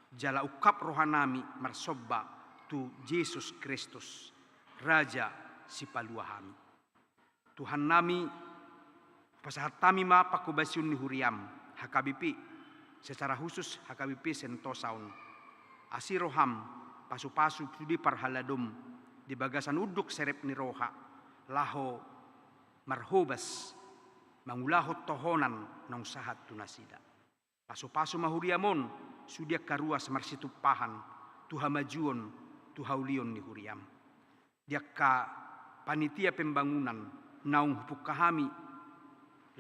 Jala ungkap rohanami marsomba tu Jesus Kristus, Raja Sipalua hami. Tuhannami, pasahat hami ma panghobasion ni huriam H K B P, secara khusus H K B P Sentosa on. Asi roham, pasupasu sude parhaladom di bagasan unduk serep ni roha, laho marhobas mangulahon tohonan naung sahat tu nasida. Pasupasu ma huriam on, sude angka ruas marsitumpahan tu hamajuon, tu haulion ni huriam. Di angka panitia pembangunan naung hupungka hami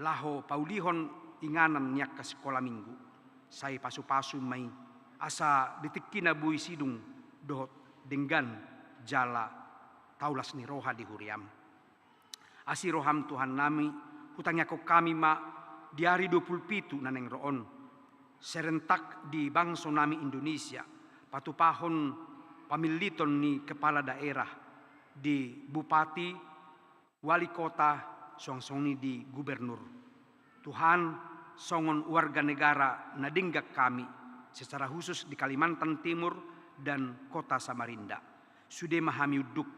laho paulihon inganan ni angka sikola minggu, sai pasupasu ma i, asa di tingki na boi sidung dohot denggan jala taulas ni roha di huriam. Asi roham, Tuhannami, hutangiangkon hami ma di ari dua pulu pitu na naeng ro on, serentak di bangsonami Indonesia, patupahon pamilliton ni kepala daerah, di bupati, wali kota, suang songon i di gubernur. Tuhan, songon warga negara na denggan hami, secara khusus di Kalimantan Timur dan Kota Samarinda. Sude ma hami unduk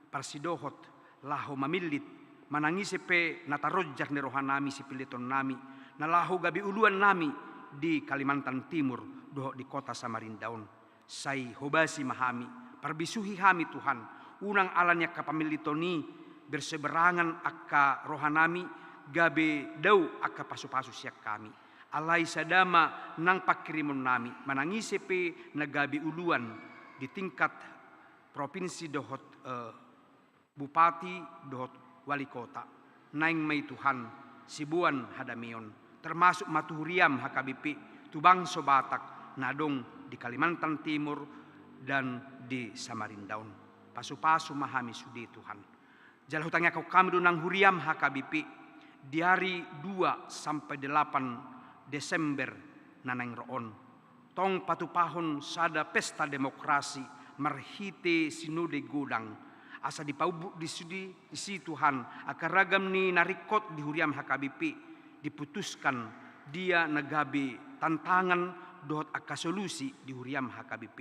parsidohot laho mamillit, manang ise pe na taronjar ni rohanami sipillitonnami, na laho gabe uluannami di Kalimantan Timur dohot di Kota Samarinda on. Sai hobasi ma hami, parbisuhi hami, Tuhan, unang ala ni angka pamilliton i berseberangan angka rohanami, gabe dao angka pasupasu sian hami. Alai sada ma nang panghirimonnami, manang ise pe na gabe uluan di tingkat provinsi dohot, eh, bupati dohot wali kota. Naeng ma i, Tuhan, siboan hadameon, termasuk ma tu huriam H K B P, tu bangso Batak na adong di Kalimantan Timur dan di Samarinda on. Pasupasu ma hami sude, Tuhan. Jala hutangiangkon hami do nang huriam H K B P di ari dua sampai delapan Desember na naeng ro on. Tong patupahon sada pesta demokrasi marhite sinode godang, asa dipaumbut di si, di si, Tuhan, angka ragam ni na ringkot di huriam H K B P, diputuskan dia na gabe tantangan dohot angka solusi di huriam H K B P.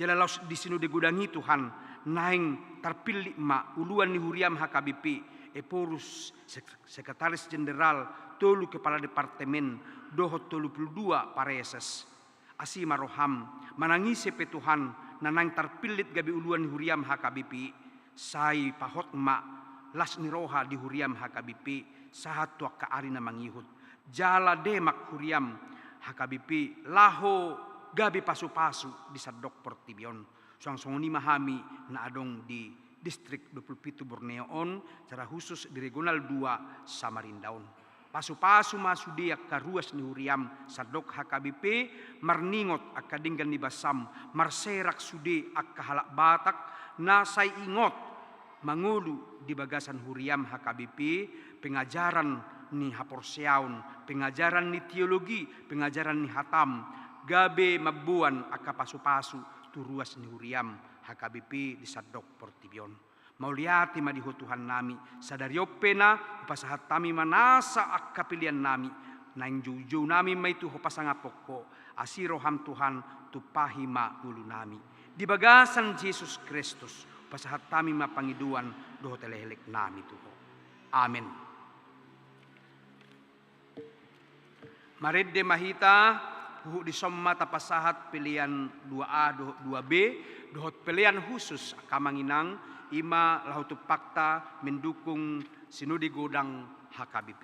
Jala laos di sinode godang i, Tuhan, naeng tarpillit ma uluan ni huriam H K B P, Ephorus, sek-, sekretaris jenderal, tolu kepala departemen, dohot tolu pulu dua pareses. Asi ma roham, manang ise pe, Tuhan, na naeng tarpillit gabe uluan ni huriam H K B P, sai pahot ma las ni roha di huriam H K B P sahat tu angka ari na mangihut. Jala demak huriam H K B P laho gabe pasupasu di sandok portibi on. Suang songon i ma hami na adong di Distrik dua pulu pitu Borneo on, secara khusus di Regional dua Samarinda on. Pasupasu ma sude angka ruas ni huriam sandok H K B P, marningot angka denggan ni basam, marserak sude angka halak Batak na sai ingot mangolu di bagasan huriam H K B P, pengajaran ni haporseaon, pengajaran ni teologi, pengajaran ni hatam, gabe mamboan angka pasupasu tu ruas ni huriam H K B P di sandok portibi on. Mauliate ma di Ho Tuhannami, sadari on pe na hupasahat hami ma nasa angka peleannami, naeng joujounami ma i tu Ho, pasangaphon Ho, asi roham Tuhan, tumpahi ma ngolunami. Di bagasan Jesus Kristus, hupasahat hami ma pangidoan dohot elekeleknami tu Ho. Amen. Marende ma hita, huhut dison ma tapasahat pelean dua A dohot dua B, dohot pelean khusus angka amang inang, i ma laho tumpakta mendukung Sinode Godang H K B P.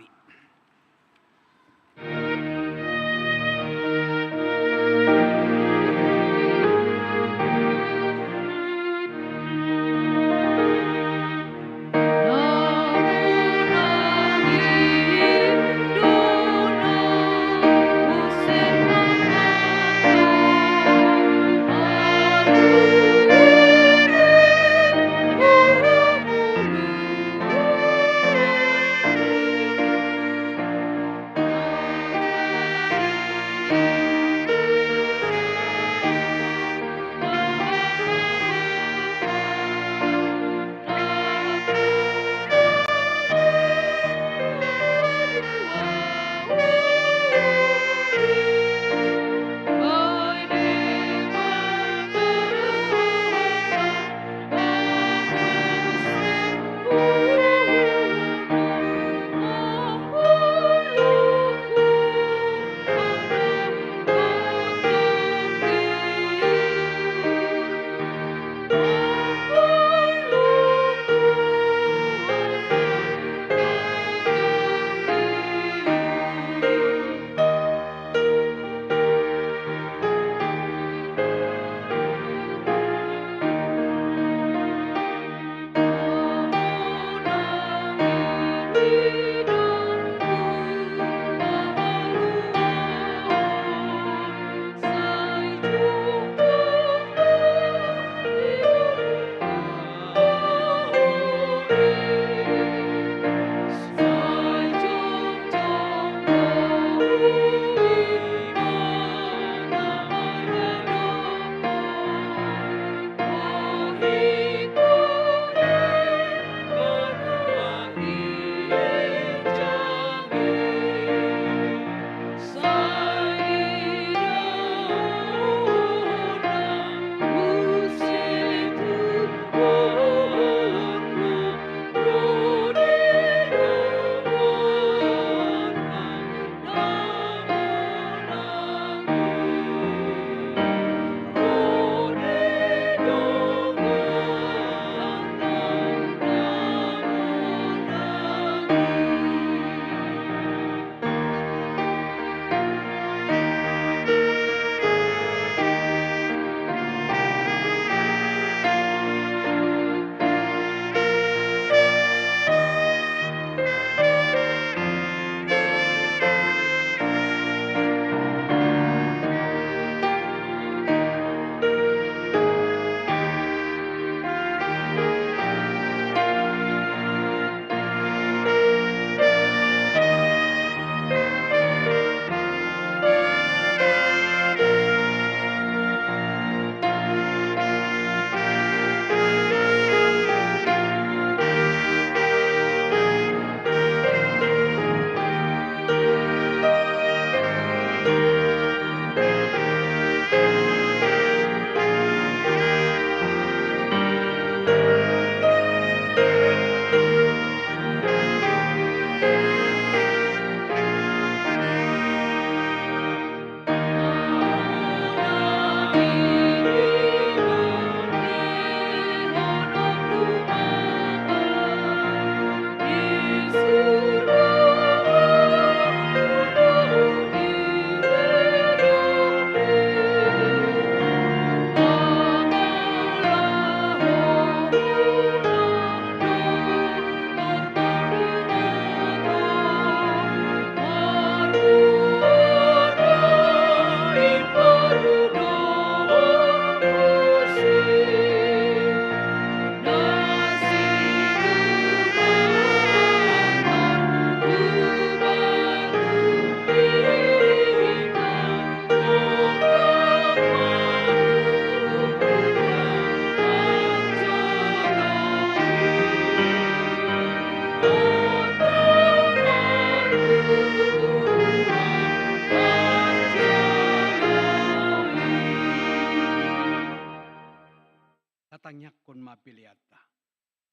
Tatangiangkon ma peleanta.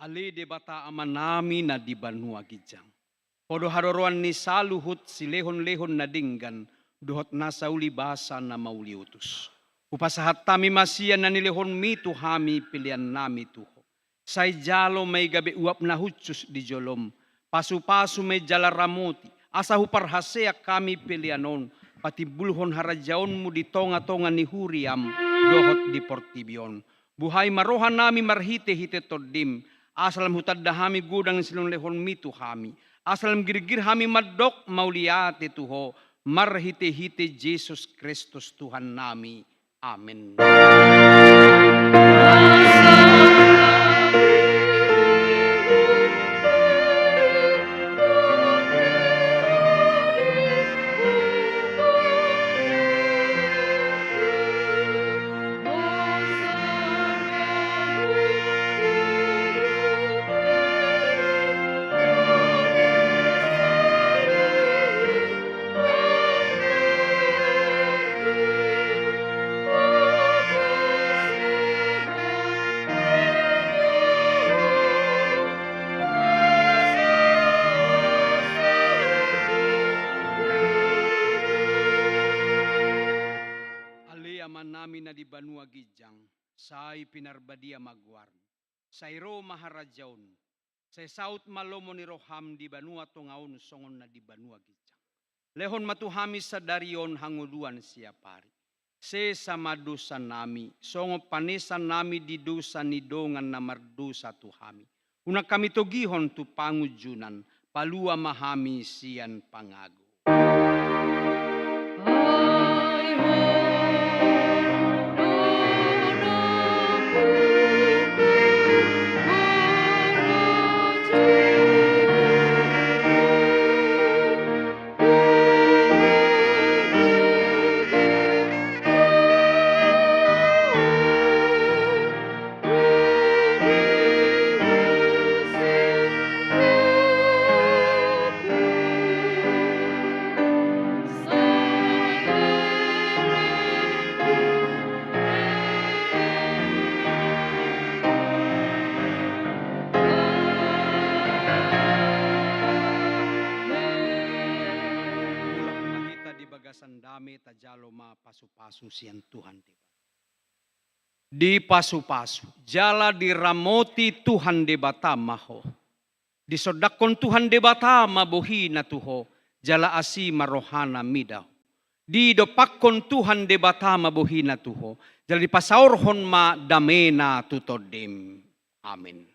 Ale Debata Amanami na di banua ginjang, Ho do haroroan ni saluhut silehonlehon na denggan dohot nasa uli basa na mauliutus. Hupasahat hami ma sian na nilehonmi tu hami peleannami tu Ho. Sai jalo ma i gabe uap na hushus di jolom, pasupasu ma i jala ramoti, asa huparhaseang hami pelean on patimbulhon harajaonmu di tongatonga ni huriam dohot di portibi on. Buhai ma rohanami marhitehite Tondim, asa lam hutanda hami godang ni silehonlehonmi tu hami, asa lam girgir hami mandok mauliate tu Ho, marhitehite Jesus Kristus Tuhannami. Amen. Ale Amanami na di banua ginjang, sai pinarbadia ma goarmu. Sai ro ma harajaonmu. Sai saut ma lomo ni roham di banua tonga on songon na di banua ginjang. Lehon ma tu hami sadari on hangoluan siapari. Sesa ma dosanami, songon panesannami di dosa ni dongan na mardosa tu hami. Unang hami togihon tu pangunjunan, palua ma hami sian pangago. Mulak ma hita di bagasan dame, tajalo ma pasupasu sian Tuhan Debata. Dipasupasu jala diramoti Tuhan Debata ma ho. Disondangkon Tuhan Debata ma bohina tu ho, jala asi ma rohana mida ho. Didompakkon Tuhan Debata ma bohina tu ho, jala dipasaorhon ma damena tu tondim. Amen.